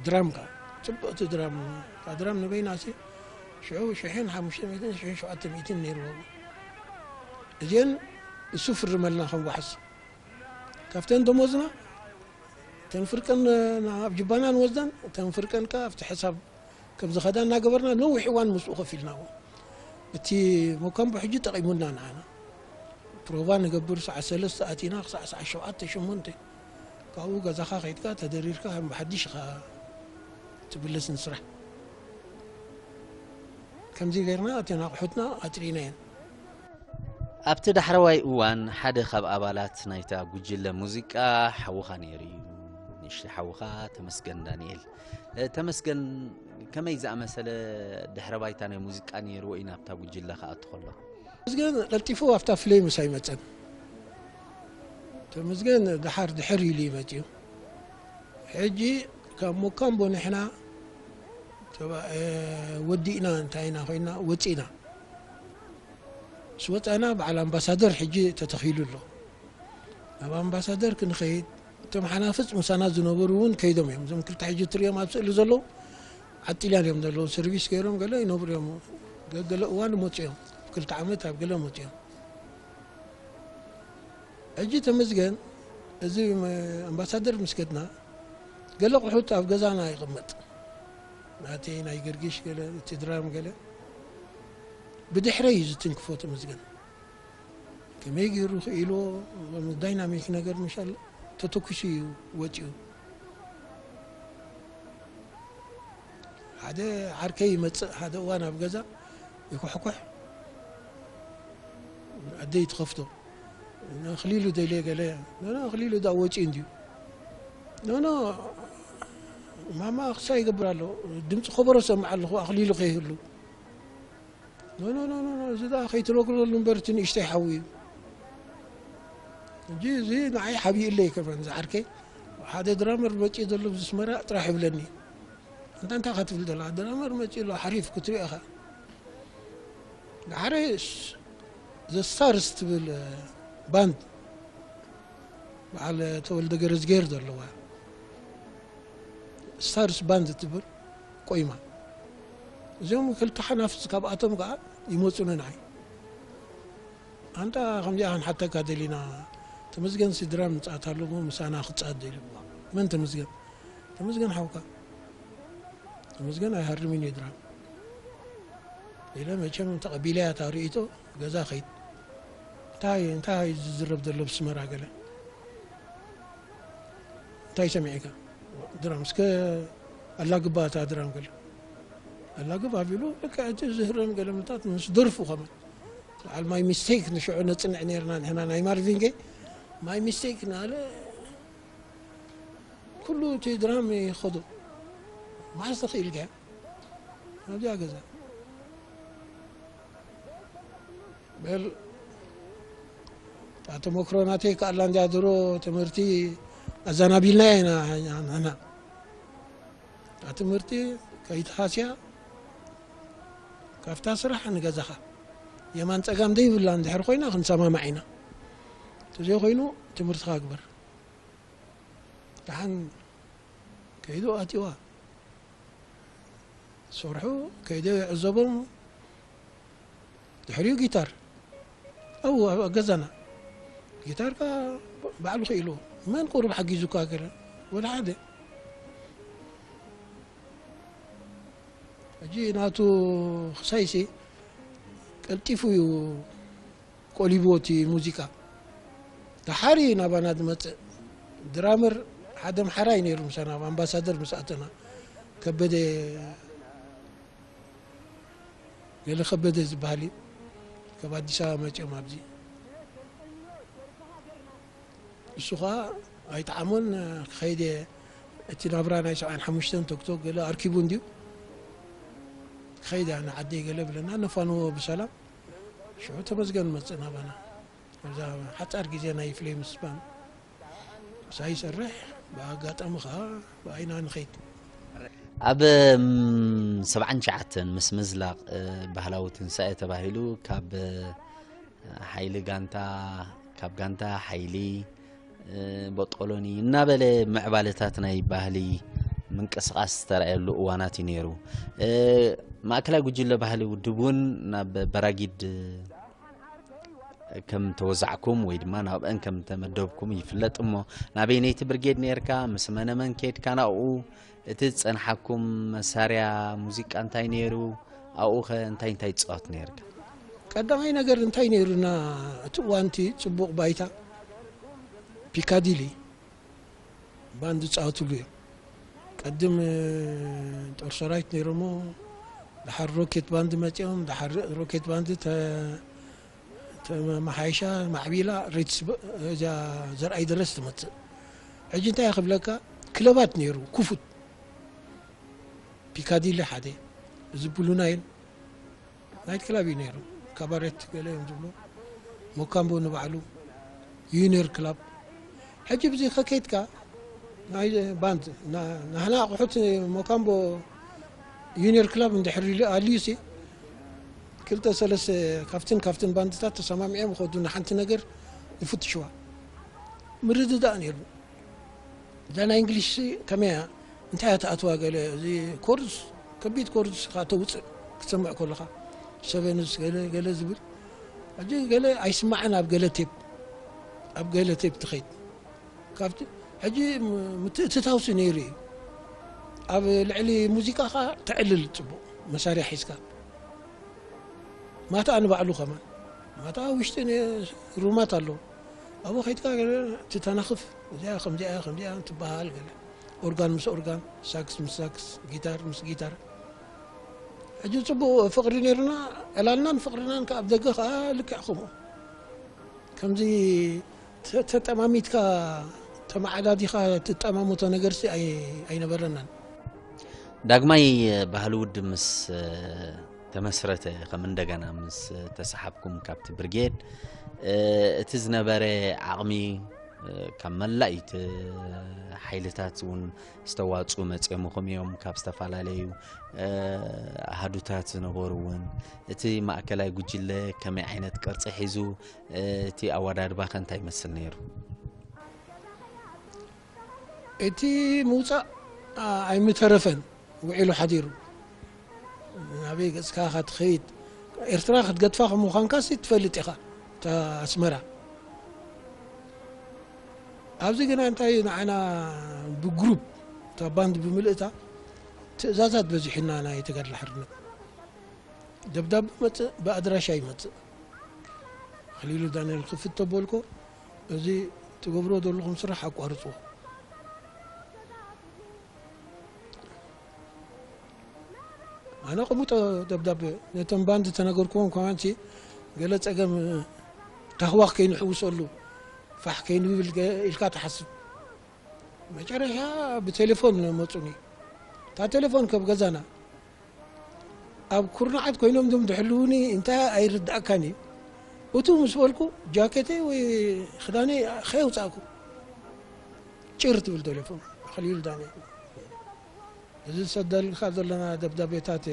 ድራም ከኣ፣ ጽብቕቲ ድራም፣ እታ ድራም ንበይናሲ ሽዑ ሽሕን ሓሙሽተ ሚእትን፣ ሽሕን ሸውዓተ ሚእትን ነይርዎ። እዚአን እሱ ፍርመልና ከም ዋሕስ። ካብተን ደሞዝና፣ እተን ፍርቀን ናብ ጅባና ንወስደን፣ እተን ፍርቀን ከኣ ኣብቲ ሕሳብ ከም ዝኸዳ እናገበርና ነዊሕ እዋን ምስኡ ከፊልናዎ። እቲ ሞካምቦ ሕጂ ጠቒሙና ንዓና። ፕሮቫ ንገብር ሰዓት ሰለስተ ኣቲና ክሳዕ ሰዓት ሸውዓተ ሸሞንተ። ካብኡ ገዛኻ ከይድካ ተደሪርካ ከም ብሓድሽ ኢኻ ትምለስ ንስራሕ። ከምዚ ጌርና እተን ኣቑሑትና ኣጥሪናየን። ኣብቲ ዳሕረዋይ እዋን ሓደ ካብ ኣባላት ናይታ ጉጅለ ሙዚቃ ሓውኻ ነይሩ እዩ። ንእሽቶ ሓውኻ ተመስገን ዳንኤል። እ፣ ተመስገን ከመይ ዝኣመሰለ ድሕረ ባይታ ናይ ሙዚቃ ነይርዎ እዩ ናብታ ጉጅለ ክኣቱ ከሎ? ተመስገን ቀልጢፉ ኣብታ ፍለይ ምስ ኣይመጸን። ተመስገን ደሓር ድሕር ኢሉ እዩ መጺኡ። ሕጂ ካብ ሞካምቦ ንሕና ተባ-፣ እ፣ ወዲእና እንታይ ኢና ኮይና ወጺና። ምስ ወጻና በዓል ኣምባሳደር ሕጂ ተተኺሉ ኣሎ። ናብ ኣምባሳደር ክንኸይድ እቶም ሓናፍጽ ምሳና ዝነበሩ እውን ከይዶም እዮም። እዞም ክልተ ሕጂ ትሪኦም ኣብ ስእሊ ዘለዉ ዓጢልያን እዮም ዘለዉ። ሰርቪስ ገይሮም ገለ ይነብሩ እዮም። ገ-፣ ገለ እዋን ይመጹ እዮም። ኣብ ክልተ ዓመት ኣብ ገለ ይመጹ እዮም። ሕጂ ተመስገን፣ እዚ መ-፣ ኣምባሳደር ምስ ከድና፣ ገለ ኣቑሑት ኣብ ገዛና ይቕመጥ። ናተይ ናይ ገርጊሽ ገለ፣ እቲ ድራም ገለ። ብድሕረይ እዩ ዝትንክፎ ተመስገን። ከመይ ገይሩ ክኢልዎ፣ ዳይናሚክ ነገር ምሻል ተተኩሱ እዩ ወጺኡ። ሓደ ዓርከይ ይመጽእ፣ ሓደ እዋን ኣብ ገዛ ይኩሕኩሕ፣ ኣደይ ትኸፍቶ። ኣኽሊሉ ደልየ ገለ፣ ኖ፣ ኖ፣ ኣኽሊሉ ዳ ወጺኡ እንድዩ። ኖ፣ ኖ፣ ማማ ክሳይ ይገብር ኣሎ። ድምፂ ከበሮ ሰምዕ ኣለኹ ኣኽሊሉ ከይህሉ። ኖ፣ ኖ፣ ኖ፣ ኖ፣ ኖ፣ እዚ ደኣ ከይትረግረሉ እምበር እቲ ንእሽተይ ሓዊ እዩ። እንጂ እዚ ንዓይ ሓቢእለይ ከማን ዝዓርከይ። ሓደ ድራመር መፂኡ ዘሎ ኣብዚ ኣስመራ ጥራሕ ይብለኒ። ኣንታ እንታይ ኢኻ ትብል ዘለኻ? ድራመር መፂኡ ኣሎ ሓሪፍ ክትሪኦ ኢኻ። ደሓረ ስ-፣ ዘ ስታርስ ትብል ባንድ በዓል ተወልደ ገረዝጌር ዘለዋ ስታርስ ባንድ ትብል ቆይማ። እዚኦም ክልተ ሓናፍፅ ካብኣቶም ከዓ ይመፁ ንዓይ። ኣንታ ከምዚኣ ክንሓተካ ደሊና፣ ተመስገን ሲ ድራም ምጻት ኣለዎ፣ ምሳና ክጻት ደልዩ። መን ተመስገን? ተመስገን ሓውካ። ተመስገን ኣይሃርምን እዩ ድራም። ኢለ መቸም ተቐቢለያ እታ ርእይቶ፣ ገዛ ኸይድ። እንታይ፣ እንታይ እዩ ዝዝረብ ዘሎ ብስመራ ገለ? እንታይ ሰሚዕካ? ድራም እስከ ኣላግባ እታ ድራም ገለ። ኣላግባ ቢሉ፣ በቃ እቲ ዝህረም ገለ ምታት ምስ ደርፉ ከማን። በዓል ማይ ሚስቴክ ንሽዑ ነጽንዕ ነርና ንሕና ናይ ማርቪን ጌይ። ማይ ሚስቴክ እናበለ ኩሉ እቲ ድራም ይኸዶ። መዓስ ተኽኢልካ? ኣብዚኣ ገዛ። በል፣ እታ ተመክሮ ናተይ ከኣላ እንድያ ድሮ ትምህርቲ ኣዘናቢልናያ ኢና ንሕና። እታ ትምህርቲ ከይትሃስያ፣ ካብታ ስራሕ ንገዛኻ። የማን ጸጋም ዘይብላ እንድሕር ኮይና ክንሰማማዕ ኢና። እንተዘይኮይኑ ትምህርትኻ ግበር። ደሓን ከይዱ ኣትዋ። ሰርሑ ከይደ ይዕዘቦም። ድሕሪኡ ጊታር። ኣብኡ ኣብ ገዛና። ጊታር ከኣ ባዕሉ ክኢልዎ። መን ቁሩብ ሓጊዙካ ገለ? ወላ ሓደ። ሕጂ ናቱ ክሳይሲ ቀልጢፉ እዩ ቆሊብዎ እቲ ሙዚቃ። ደሓር እዩ ናባና ዝመጽእ። ድራመር ሓደ ኣምሓራይ ነይሩ ምሳና፣ ኣብ ኣምባሳደር ምስ ኣተና። ከበደ፣ ገለ ከበደ ዝበሃል እዩ። ካብ ኣዲስ ኣበባ መጺኦም ኣብዚ። እሱ ኸኣ ኣይጠዓሞን፣ ክኸይድ እየ፣ እቲ ናብራ ናይ ሰብዓን ሓሙሽተን ቶክቶክ ገለ ኣርኪቡ እንድዩ። ክኸይድ እያ ንዓደይ ገለ ብለና፣ ነፋንዎ ብሰላም። ሽዑ ተመስገን መጽእ ናባና። ኣብዛ ሓጻር ግዜ ናይ ፍሌምስ ባንድ ምሳይ ይሰርሕ፣ ብኣጋጣሚ ኸኣ ብኣይና ንኸይድ። ኣብ፣ እም፣ ሰብዓን ትሽዓተን ምስ ምዝላቕ፣ እ፣ ባህላዊ ትንሳኤ ተባሂሉ ካብ፣ እ፣ ሓይሊ ጋንታ፣ ካብ ጋንታ ሓይሊ፣ እ፣ ቦጦሎኒ እናበለ ምዕባለታት ናይ ባህሊ ምንቅስቓስ ዝተራእየሉ እዋናት እዩ ነይሩ። እ፣ ማእከላይ ጉጅለ ባህሊ ውድብ እውን ናብ በራጊድ ከም ተወዛዕኩም ወይ ድማ ናብአን ከም ተመደብኩም ይፍለጥ እሞ፣ ናበይነይቲ ብርጌድ ነርካ? ምስ መነመን ከድካ ናብኡ? እቲ ዝጸንሓኩም መሳርያ ሙዚቃ እንታይ ነይሩ? ኣብኡ ኸ እንታይ እንታይ ትጻወት ነርካ? ቀዳማይ ነገር እንታይ ነይሩና? እቲ እዋንቲ ጽቡቕ ባይታ ፒካዲሊ ባንድ ዝጻወትሉ እዮም። ቀድም፣ እ፣ ጦር ሰራዊት ነይሮሞ፣ ደሓር ሮኬት ባንድ መጺኦም፣ ደሓር ሮኬት ባንድ ተ-፣ ተመሓይሻ፣ ማዕቢላ፣ ሬትስ በ-፣ እዚኣ ዘርኣይ ደረስ ትመጽእ። ሕጂ እንታይ ክብለካ፣ ክለባት ነይሩ፣ ክፉት። ፒካዲሊ ሓደ፣ እዚ ብሉ ናይል፣ ናይት ክላብ እዩ ነይሩ። ካባሬት ገለ እዮም ዝብሉ። ሞካምቦ ንባዕሉ፣ ዩኒየር ክላብ። ሕጂ ብዚ ከከይድካ ናይ ባንድ፣ ና-፣ ናህና ኣቑሑት ሞካምቦ ዩኒየር ክላብ እንድሕር ኢሉ ኣልዩሲ፣ ክልተ ሰለስተ ካብትን ካብትን ባንድታት ተሰማሚዖም ይኸዱ፣ ንሓንቲ ነገር ይፍትሽዋ። ምርድዳእ ነይሩ። እዛ ናይ እንግሊሽ ከመይ እያ? እንታይ እያ ትኣትዋ? ገለ እዚ ኮርድስ፣ ከቢድ ኮርድስ ኢኻ ተውፅእ ክትሰምዕ ከለኻ፣ ሰቨንስ ገለ፣ ገለ ዝብል። ሕጂ ገለ ኣይስማዕን ኣብ ገለ ቴፕ፣ ኣብ ገለ ቴፕ ትኸይድ። ካብቲ ሕጂ ም-፣ ምትእትታውሲ ነይሩ እዩ። ኣብ ልዕሊ ሙዚቃኻ ተዕልል ጽቡቕ መሳርያ ሒዝካ። ማታ ንባዕሉ ከማን። ማታ ውሽጢ ን-፣ ሩማት ኣለዉ። ኣብኡ ከይድካ ገለ ትተናኽፍ። እዚኣ ከምዚኣ እያ፣ ከምዚኣ ትበሃል ገለ። ኦርጋን ምስ ኦርጋን፣ ሳክስ ምስ ሳክስ፣ ጊታር ምስ ጊታር። ሕጂ ጽቡቕ ፍቕሪ ነይሩና፣ ዕላልናን ፍቕርናን ከኣ ኣብ ደገ ከኣ ልክዕ ከምኡ። ከምዚ ተ-፣ ተጠማሚትካ፣ ተመዓዳዲኻ ትጠማሙቶ ነገርሲ ኣይ-፣ ኣይነበረናን። ዳግማይ ባህሊ ውድብ ምስ ተመስረተ፣ ከም እንደገና ምስ ተሰሓብኩም ካብቲ ብርጌድ፣ እቲ ዝነበረ ዓቕሚ ካብ መላእ እቲ ሓይልታት እውን ዝተዋፅኡ መፂኦምኹም እዮም። ካብ ዝተፈላለዩ ኣሃዱታት ዝነበሩ እውን፣ እቲ ማእከላይ ጉጅለ ከመይ ዓይነት ቅርፂ ሒዙ፣ እቲ ኣወዳድባ ከ እንታይ ይመስል ነይሩ? እቲ ምውፃእ ኣይምተረፈን፣ ውዒሉ ሓዲሩ። ናበይ ገፅካ ኢኻ ትኸይድ? ኤርትራ ክትገድፋ ከም ምዃንካሲ ትፈልጥ ኢኻ። እታ ኣስመራ ኣብዚ ግና እንታይ ንዓና ብግሩፕ እታ ባንድ ብምልእታ ትእዛዛት በዚሑና ናይ ተጋድሎ ሓርነት። ደብዳብ መጽእ ብኣድራሻ ይመጽእ። ኣኽሊሉ ዳንኤል ክፍት ተበልኮ፣ እዚ ትገብሮ ዘለኹም ስራሕ ኣቋርጽዎ። ኣነ ቅሙጦ ደብዳቤ ነቶም ባንድ ተነገርኩዎም። ከማንሲ ገለ ጸገም ታህዋኽ ከይንሕውሰሉ ፋሕ ከይንብል ኢልካ ትሓስብ። መጨረሻ ብቴሌፎን መጹኒ። እታ ቴሌፎን ከብ ገዛና ኣብ ኩርናዓት ኮይኖም ዶም ድሕልውኒ እንታይ ኣይርዳእካን እዩ። እቱ ምስ በልኩ ጃኬተይ ወይ ክዳነይ ከየውፃእኩ ጭር ትብል ቴሌፎን። ኣኽሊሉ ዳነ እዚ ዝሰደልካ ዘለና ደብዳቤታት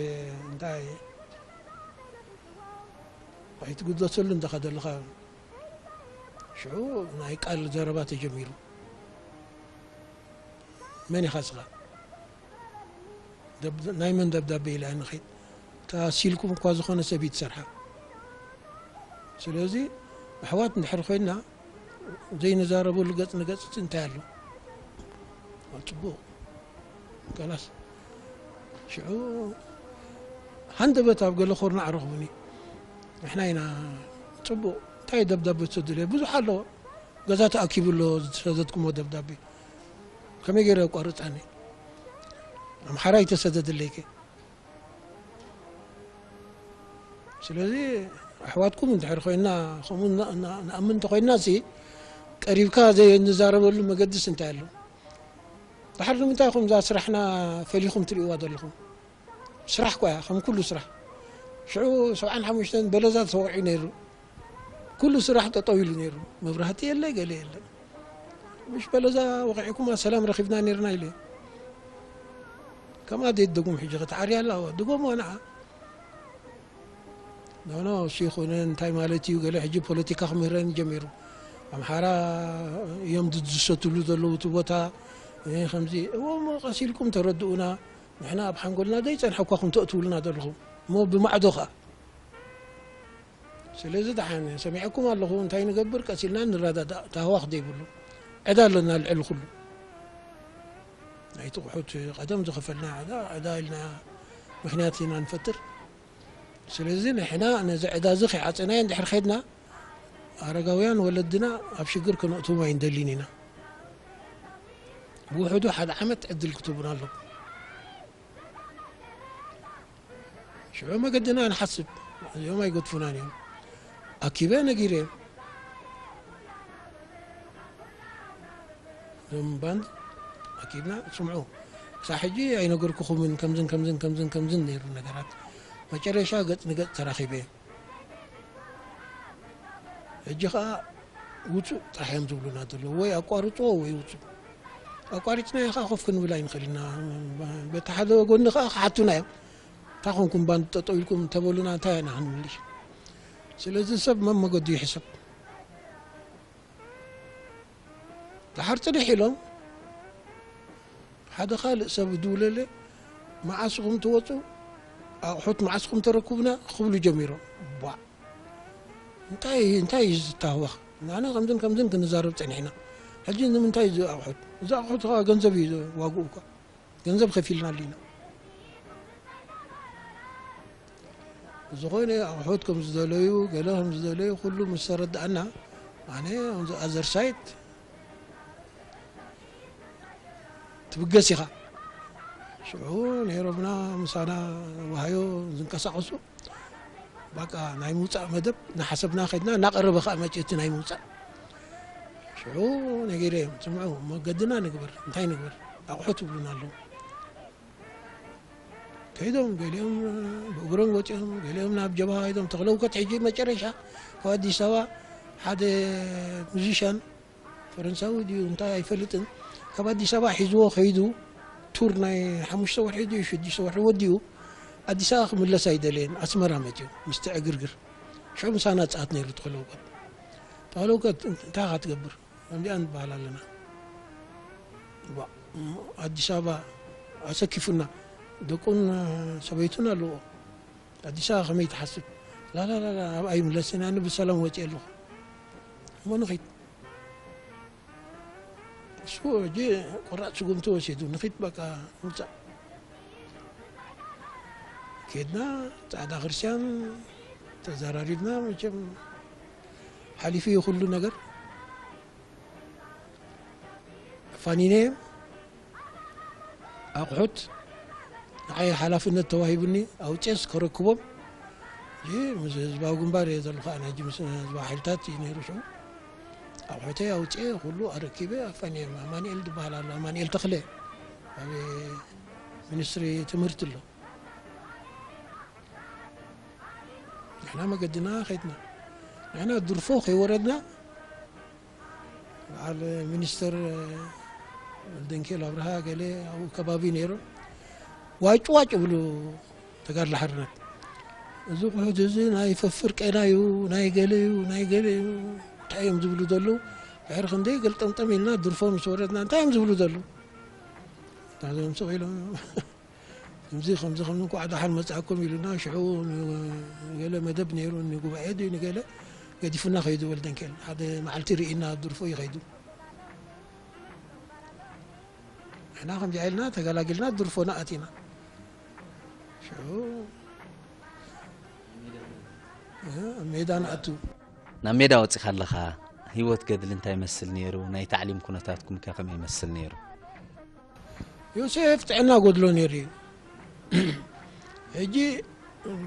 እንታይ ኣይትግደሰሉ እንደኻ ዘለኻ ሽዑ ናይ ቃል ዘረባ ተጀሚሩ። መን ኢኻ ስኻ? ናይ መን ደብዳቤ ኢላ ንኸይድ? እታ ሲልኩም እኳ ዝኾነ ሰብ ይትሰርሓ። ስለዚ ኣሕዋት እንድሕር ኮይና ዘይንዛረበሉ ገጽ ንገጽ እንታይ ኣሎ? ጽቡቕ። ከላስ ሽዑ ሃንደበት ኣብ ገለ ኮርናዕ ረኽቡኒ። ንሕና ኢና ጽቡቕ እንታይ ደብዳቤ ትሰድለ ብዙሕ ኣለዎ። ገዛ ተኣኪቡ ኣሎ ዝሰደድኩሞ ደብዳቤ። ከመይ ገይረ ኣቋርጻኒ? ኣምሓራይ ተሰደደለይከ። ስለዚ ኣሕዋትኩም እንድሕር ኮይና ከምኡ ንኣምን እንተኮይና ሲ ቀሪብካ ዘይንዛረበሉ መገድስ እንታይ ኣሎ? ድሓር ንምንታይ ኢኹም እዛ ስራሕና ፈሊኹም ትሪእዋ ዘለኹም? ስራሕ እኳ እያ ከም ኩሉ ስራሕ። ሽዑ ሰብዓን ሓሙሽተን በለዛ ተወቂዑ ነይሩ። ኩሉ ስራሕ ጠጠው ኢሉ ነይሩ። መብራህቲ የለ ገለ የለ። ምሽ በለዛ ወቂዕኩማ ሰላም ረኺብና ነይርና ኢለ። ከምኣ ደይ ትደጉም ሕጂ ክትዓርያ ኣለዋ ድጎምዋ ንዓ። ኖኖ እሱ ይኹንን እንታይ ማለት እዩ ገለ ሕጂ ፖለቲካ ክምህረን ጀሚሩ። ኣምሓራ እዮም ዝድሰትሉ ዘለዉ እቲ ቦታ። ከምዚ እሞ ቀስ ኢልኩም ተረድኡና። ንሕና ኣብ ሓንጎልና ዘይጸንሐ እኳ ኹም ተእትውልና ዘለኹም እሞ ብማዕዶ ኸኣ ስለዚ ደሓን ሰሚዐኩም ኣለኹ እንታይ ንገብር ቀስ ኢልና ንረዳዳእ ታህዋኽ ዘይብሉ ዕዳ ኣለና ልዕሊ ኩሉ ናይ ጥቕሑት ቀደም ዝኸፈልና ዕዳ ዕዳ ኢልና ምክንያት ኢና ንፈጥር ስለዚ ንሕና ነዚ ዕዳ እዚ ከይዓፀናዮ እንድሕር ኸድና ኣረጋውያን ወለድና ኣብ ሽግር ክነእትዎም ኣይንደሊን ኢና ብውሕዱ ሓደ ዓመት ዕድል ክትቡና ኣለኩም ሽዑ መገድና ንሓስብ እዚኦም ኣይገድፉናን እዮም ኣኪበ ነጊረ እዞም ባንድ ኣኪብና ስምዑ ክሳብ ሕጂ ኣይነገርኩኹምን ከምዝን ከምዝን ከምዝን ከምዝን ነይሩ ነገራት መጨረሻ ገፅ ንገፅ ተራኺበ ሕጂ ከዓ ውፁእ ጥራሕ እዮም ዝብሉና ዘለዉ ወይ ኣቋርፅዎ ወይ ውፁእ ኣቋሪፅናዮ ከዓ ኮፍ ክንብል ኣይንኽእል ኢና በቲ ሓደ ጎኒ ከዓ ክሓቱና እዮም እንታይ ኮንኩም ባንድ ጠጠው ኢልኩም እንተበሉና እንታይ ኢና ክንምልሽ ስለዚ ሰብ መመገዱ ይሕሰብ ድሓር ፅድሕ ኢሎም ሓደ ካልእ ሰብ ዝድውለለ መዓስ ኢኹም ትወፁ ኣቑሑት መዓስ ኢኹም ተረክቡና ክብሉ ጀሚሮም ቧዕ እንታይ እንታይ እዩ ዝተሃወኽ ንኣና ከምዝን ከምዝን ክንዛረብ ፀኒሕና ሕጂ ንምንታይ እዚ ኣቑሑት እዚ ኣቑሑት ከዓ ገንዘብ እዩ ዋግኡ እኳ ገንዘብ ከፊልናሉ ኢና ዝኾነ ኣቑሑት ከም ዝደለዩ ገለ ከም ዝደለዩ ኩሉ ምስ ተረዳእና ኣነ on the other side ትብገስ ኢኻ ሽዑ ነይሮምና ምሳና ዋሃዮ ዝንቀሳቐሱ በቃ ናይ ምውፃእ መደብ እናሓሰብና ከድና እናቐረበ ከዓ መፅእ እቲ ናይ ምውፃእ ሽዑ ነጊረዮም ስምዑ መገድና ንግበር እንታይ ንግበር ኣቑሑት ይብሉና ኣለዉ ከይዶም፣ ገሊኦም ብእግሮም ወፂኦም፣ ገሊኦም ናብ ጀብሃ ከይዶም። ተኽለውከት ሕጂ መጨረሻ ካብ ኣዲስ ኣበባ ሓደ ሙዚሽያን ፈረንሳዊ ድዩ እንታይ ኣይፈልጥን፣ ካብ ኣዲስ ኣበባ ሒዝዎ ከይዱ፣ ቱር ናይ ሓሙሽተ ወርሒ ድዩ ሽዱሽተ ወርሒ ወዲኡ ኣዲስ ኣበባ ክምለስ ኣይደለየን፣ ኣስመራ መፅዩ ምስቲ ዕግርግር። ሽዑ ምሳና ፃት ነይሩ ተኽለውከት። ተኽለውከት እንታይ ኢኻ ትገብር? ከምዚኣ ንበሃል ኣለና። ዋ፣ እሞ ኣዲስ ኣበባ ኣሰኪፉና፣ ደቁን ሰበይቱን ኣለዎ። ኣዲስ ኣበባ ከመይ ትሓስብ? ላላላላ፣ ኣብኣ ይምለስን፣ ኣነ ብሰላም ወፂአ ኣለኹ። እሞ ንኺድ። እሱ ሕጂ ቆራፅ ስጉምቲ ወሲዱ፣ ንኺድ በቃ፣ ንውፃእ። ኬድና፣ ፃዕዳ ክርስቲያን ተዘራሪብና፣ መቸም ሓሊፉ እዩ ኩሉ ነገር። ኣፋኒነ፣ ኣቑሑት ንዓይ ሓላፍነት ተዋሂቡኒ፣ ኣውፅኤስ ከረክቦም። እዚ ምስ ህዝባዊ ግንባር እየ ዘለኹ፣ ኣነ ሕጂ ምስ ህዝባዊ ሓይልታት እዩ ነይሩ ሽዑ። ኣቑሑተይ ኣውፅኤ፣ ኩሉ ኣረኪበ፣ ኣፋኒየ። ኣማኑኤል ዝበሃል ኣሎ፣ ኣማኑኤል ተኽለ፣ ኣብ ሚኒስትሪ ትምህርቲ ኣሎ። ንሕና መገድና ኸይድና። ንሕና ድርፎ ከይወረድና፣ በዓል ሚኒስተር ወልደንኬል ኣብርሃ ገለ ኣብኡ ከባቢ ነይሮም። ዋጭ ዋጭ ይብሉ ተጋድሎ ሓርነት። እዚ ቁሑት እዚ ናይ ፈፍር ቄላ እዩ፣ ናይ ገለ እዩ፣ ናይ ገለ እዩ፣ እንታይ እዮም ዝብሉ ዘለዉ? ድሕሪ ክንደይ ገልጠምጠም ኢልና ድርፎ ምስ ወረድና፣ እንታይ እዮም ዝብሉ ዘለዉ? ናዞም ስቕ ኢሎም፣ ከምዚ፣ ከምዚ፣ ከምዚ፣ እንኳዕ ደሓን መጻእኩም ኢሉና። ሽዑ ንገለ መደብ ነይሩ፣ ንጉባኤ ድዩ ንገለ፣ ገዲፉና ከይዱ። ወልደንኬል ሓደ መዓልቲ ርኢና ድርፎ እዩ ከይዱ። ንሕና ከምዚኣ ኢልና ተገላጊልና ድርፎና ኣቲና። ሽዑ፣ እ፣ ኣብ ሜዳ ንኣቱ። ናብ ሜዳ ወጺኻ ኣለኻ፣ ህይወት ገድሊ እንታይ ይመስል ነይሩ? ናይ ታዕሊም ኩነታትኩም ከ ከመይ ይመስል ነይሩ? ዮሴፍ ጥዕና ጎድሎ ነይሩ እዩ። ሕጂ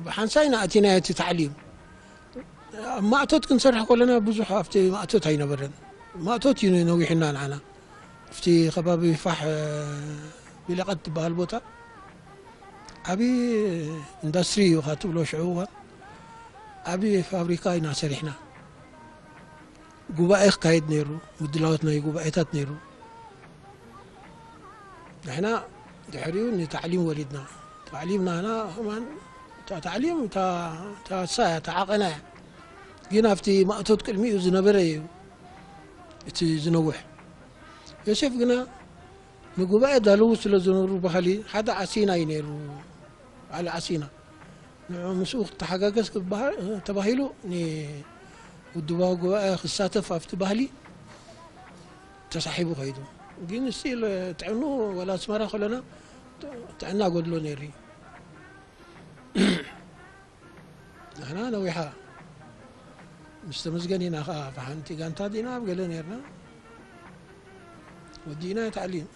ብሓንሳይ ንኣቲናዮ እቲ ታዕሊም። ኣብ ማእቶት ክንሰርሕ ከለና ብዙሕ ኣብቲ ማእቶት ኣይነበረን። ማእቶት እዩ ነዊሕና ንዓና። ኣብቲ ከባቢ ፋሕ፣ እ፣ ቢለቐት ትበሃል ቦታ ዓብዪ ኢንዳስትሪ እዩ፣ ካብ ትብሎ ሽዑ እዋን ዓብዪ ፋብሪካ ኢና ሰሪሕና። ጉባኤ ክካየድ ነይሩ፣ ምድላዋት ናይ ጉባኤታት ነይሩ። ንሕና ድሕሪኡ ንታዕሊም ወሪድና። ታዕሊም ናህና ከማን፣ እታ ታዕሊም እታ፣ እታ እሳ እያ፣ እታ ዓቐና እያ። ግን ኣብቲ ማእቶት ቅድሚኡ ዝነበረ እዩ እቲ ዝነውሕ። ዮሴፍ ግና ንጉባኤ ዳለዉ ስለ ዝነበሩ ባህሊ ሓደ ዓሲና እዩ ነይሩ። በዓል ዓሲና። ንዑ ምስኡ ክተሓጋገዝ ክበሃል ተባሂሉ ንውድባዊ ጉባኤ ክሳተፍ ኣብቲ ባህሊ ተሳሒቡ ከይዱ። ግን እስቲል ጥዕኑ ወላ ኣስመራ ከለና ጥዕና ጎድሎ ነይሩ እዩ። ንሕና ነዊሓ ምስ ተመስገን ኢና ኸዓ ብሓንቲ ጋንታ ዲና ኣብ ገለ ነይርና። ወዲእና ታዕሊም።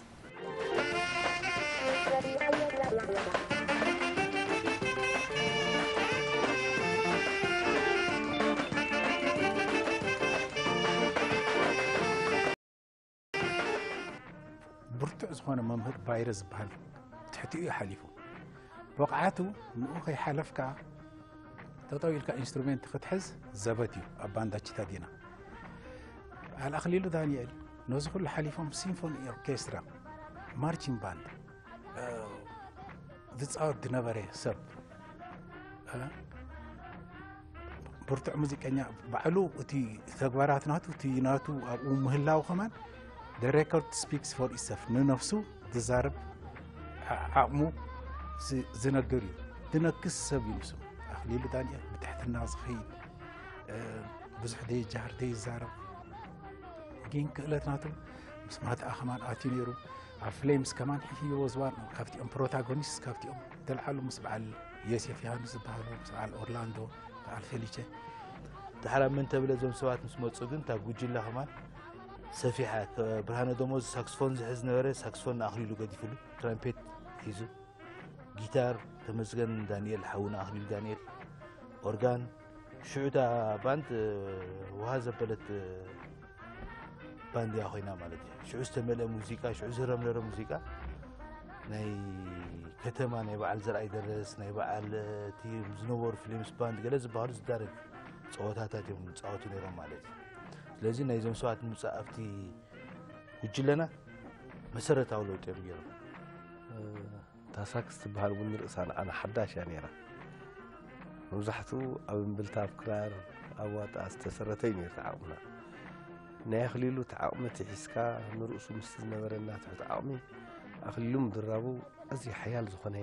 ብርቱዕ ዝኾነ መምህር ባይረ ዝበሃል ትሕቲኡ እዩ ሓሊፉ። ብቕዓቱ ንኡ ከይሓለፍካ ጠጠው ኢልካ ኢንስትሩሜንት ክትሕዝ ዘበት እዩ። ኣብ ባንዳ ቺታ ዲና በዓል ኣኽሊሉ ዳንኤል ነዚ ኩሉ ሓሊፎም ሲምፎኒ ኦርኬስትራ፣ ማርቺንግ ባንድ፣ እ፣ ዝፃወት ዝነበረ ሰብ፣ እ፣ ብርቱዕ ሙዚቀኛ ባዕሉ እቲ ተግባራት ናቱ፣ እቲ ናቱ ኣብኡ ምህላው ከማን the record speaks for itself፣ ንነፍሱ ዝዛረብ ዓ-፣ ዓቕሙ ዝ-፣ ዝነግር እዩ። ዝነክስ ሰብ እዩ ንሱ። ኣኽሊሉ ዳንኤል ብትሕትና ዝኸይድ፣ እ፣ ብዙሕ ደይጃሃር ደይዛረብ፣ ግን ክእለት ናቱ ምስ ማትኣ ከማን ኣትዩ ነይሩ። ኣብ ፍሌምስ ከማን he was one ካብቲኦም ፕሮታጎኒስት፣ ካብቲኦም ተልዓሉ ምስ በዓል ዮሴፍ ዮሃንስ ዝበሃሉ፣ ምስ በዓል ኦርላንዶ፣ በዓል ፌሊቸ። ድሓር ኣብ መን ተብለ እዞም ሰባት ምስ መጹ ግን እታ ጉጅለ ከማን ሰፊሓ። ከ-፣ ብርሃነ ደሞዝ ሳክስፎን ዝሕዝ ነበረ፣ ሳክስፎን ንኣኽሊሉ ገዲፍሉ፣ ትራምፔት ሒዙ፣ ጊታር ተመስገን ዳንኤል፣ ሓውና ኣኽሊሉ ዳንኤል፣ ኦርጋን። ሽዑ እታ ባንድ፣ እ፣ ውሃ ዘበለት፣ እ፣ ባንድ እያ ኮይና ማለት እዩ። ሽዑ ዝተመልአ ሙዚቃ፣ ሽዑ ዝህረም ነረ ሙዚቃ ናይ ከተማ ናይ በዓል ዘርኣይ ደረስ፣ ናይ በዓል፣ እ፣ እቲ ዝነበሩ ፊልምስ ባንድ ገለ ዝበሃሉ ዝዳረግ ጸወታታት እዮም ዝጻወቱ ነይሮም ማለት እዩ። ስለዚ ናይዞም ሰባት ምምጻእ ኣብቲ ጉጅለና መሰረታዊ ለውጢ እዮም ገይሮም። እ፣ እታ ሳክስ ትበሃል እውን ንርእሳ ንዓና ሓዳሽ እያ ነይራ። መብዛሕትኡ ኣብ እምብልታ፣ ኣብ ክራር፣ ኣብ ዋጣ ዝተሰረተ እዩ ነይሩ እቲ ዓቕምና። ናይ ኣኽሊሉ እቲ ዓቕሚ እቲ ሒዝካ ንርእሱ ምስቲ ዝነበረና ትሑት ዓቕሚ ኣኽሊሉ ምድራቡ ኣዝዩ ሓያል ዝኾነ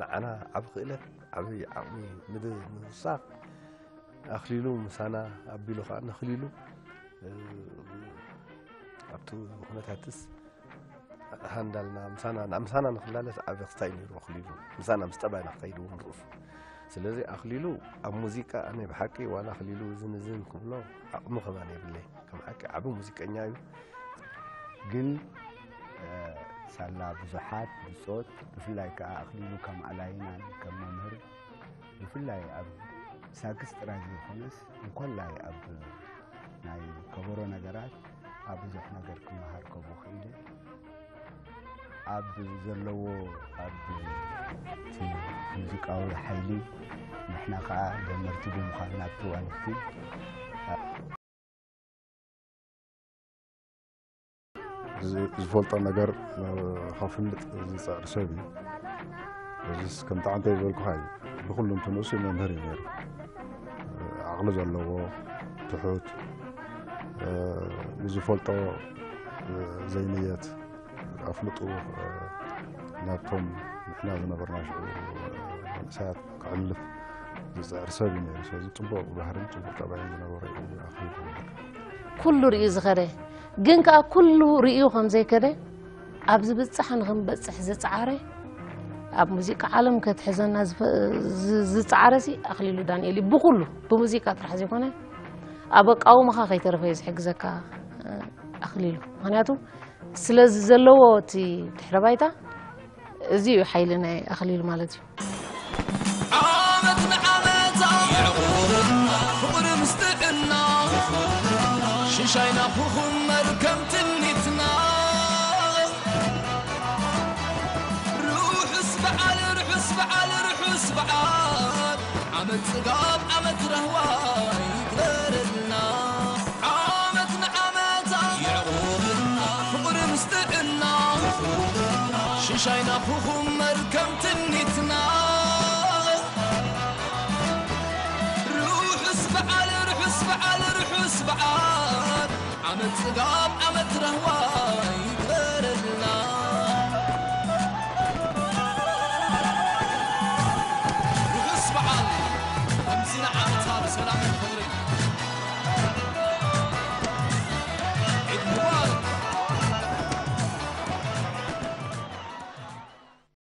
ንዓና ዓቢ ክእለት፣ ዓቢ ዓቕሚ ምድ-፣ ምውሳኽ ኣኽሊሉ ምሳና ኣቢሉ ከኣ ነኽሊሉ፣ እ፣ ኣብቲ ኩነታትስ ሃንዳልና ምሳና፣ ምሳና ንኽላለስ ዓቢ ክስታይ ነይሩ ኣኽሊሉ። ምሳና ምስ ጠባይና ክኸይድ እውን ርእሱ። ስለዚ ኣኽሊሉ ኣብ ሙዚቃ ኣነ ብሓቂ ዋላ ኣኽሊሉ እዝን እዝን ክብሎ ዓቕሚ ከማን የብለይ። ከም ሓቂ ዓቢ ሙዚቀኛ እዩ። ግን፣ እ፣ ሳላ ብዙሓት ብጾት፣ ብፍላይ ከኣ ኣኽሊሉ ከም ኣላይናን ከም መምህር፣ ብፍላይ ኣብ ሳክስ ጥራይ ዘይኮነስ፣ እንኮላይ ኣብ ናይ ከበሮ ነገራት ኣብ ብዙሕ ነገር ክመሃር ከምኡ ክኢለ። ኣብ ዘለዎ፣ ኣብ እቲ ሙዚቃዊ ሓይሊ ንሕና ከኣ ደመርቲ ብምዃን ናብቲ ዋልፍቲ ዝ-፣ ዝፈልጦ ነገር፣ እ፣ ከፍልጥ ዝጽዕር ሰብ እዩ። እዚስ ከምቲ ዓንተ ዝበልኩኻ እዩ። ብኹሉ እንትንእሱ መምህር እዩ ነይሩ። እ፣ ዓቕሊ ዘለዎ፣ ትሑት፣ እ፣ ንዝፈልጦ፣ እ፣ ዘይንየት ኣፍልጡ፣ እ፣ ናብቶም ንሕና ዝነበርና ሽዑ፣ እ፣ መንእሰያት ከሕልፍ ዝጽዕር ሰብ እዩ ነይሩ። ስለዚ ጽቡቕ ባህርን ጽቡቕ ጠባይን ዝነበሮ እዩ ኣኽሊሉ። ኩሉ ርእዩ ዝኸደ፣ ግን ከኣ ኩሉ ርእዩ ከም ዘይከደ፣ ኣብ ዝብጻሕ ንኽንበጽሕ ዝጸዓረ፣ ኣብ ሙዚቃ ዓለም ከትሕዘና ዝፈ-፣ ዝ-፣ ዝጸዓረሲ ኣኽሊሉ ዳንኤል እዩ። ብኹሉ፣ ብሙዚቃ ጥራሕ ዘይኮነ፣ ኣብ ኣቃውማኻ ከይተረፈ እዩ ዝሕግዘካ፣ እ፣ ኣኽሊሉ። ምኽንያቱ፣ ስለዚ ዘለዎ እቲ ድሕረ ባይታ፣ እዚ እዩ ሓይሊ ናይ ኣኽሊሉ ማለት እዩ። ዓመት ንዓመት የዕቑብና ፍቕሪ ምስ ጥዕና፣ ሽሻይና ክኹመር ከም ትምኒትና። ርሑስ በዓል፣ ርሑስ በዓል፣ ርሑስ በዓል፣ ዓመት ጽጋብ፣ ዓመት ራህዋ ይግበረልና። ዓመት ንዓመት የዕቑብና ፍቕሪ ምስ ጥዕና፣ ሽሻይና ክኹመር ከም ትምኒትና። ርሑስ በዓል፣ ርሑስ በዓል፣ ርሑስ በዓል፣ ዓመት ጽጋብ፣ ዓመት ራህዋ ይግበረልና። ርሑስ በዓል፣ ከምዚ ንዓመታ ብሰላም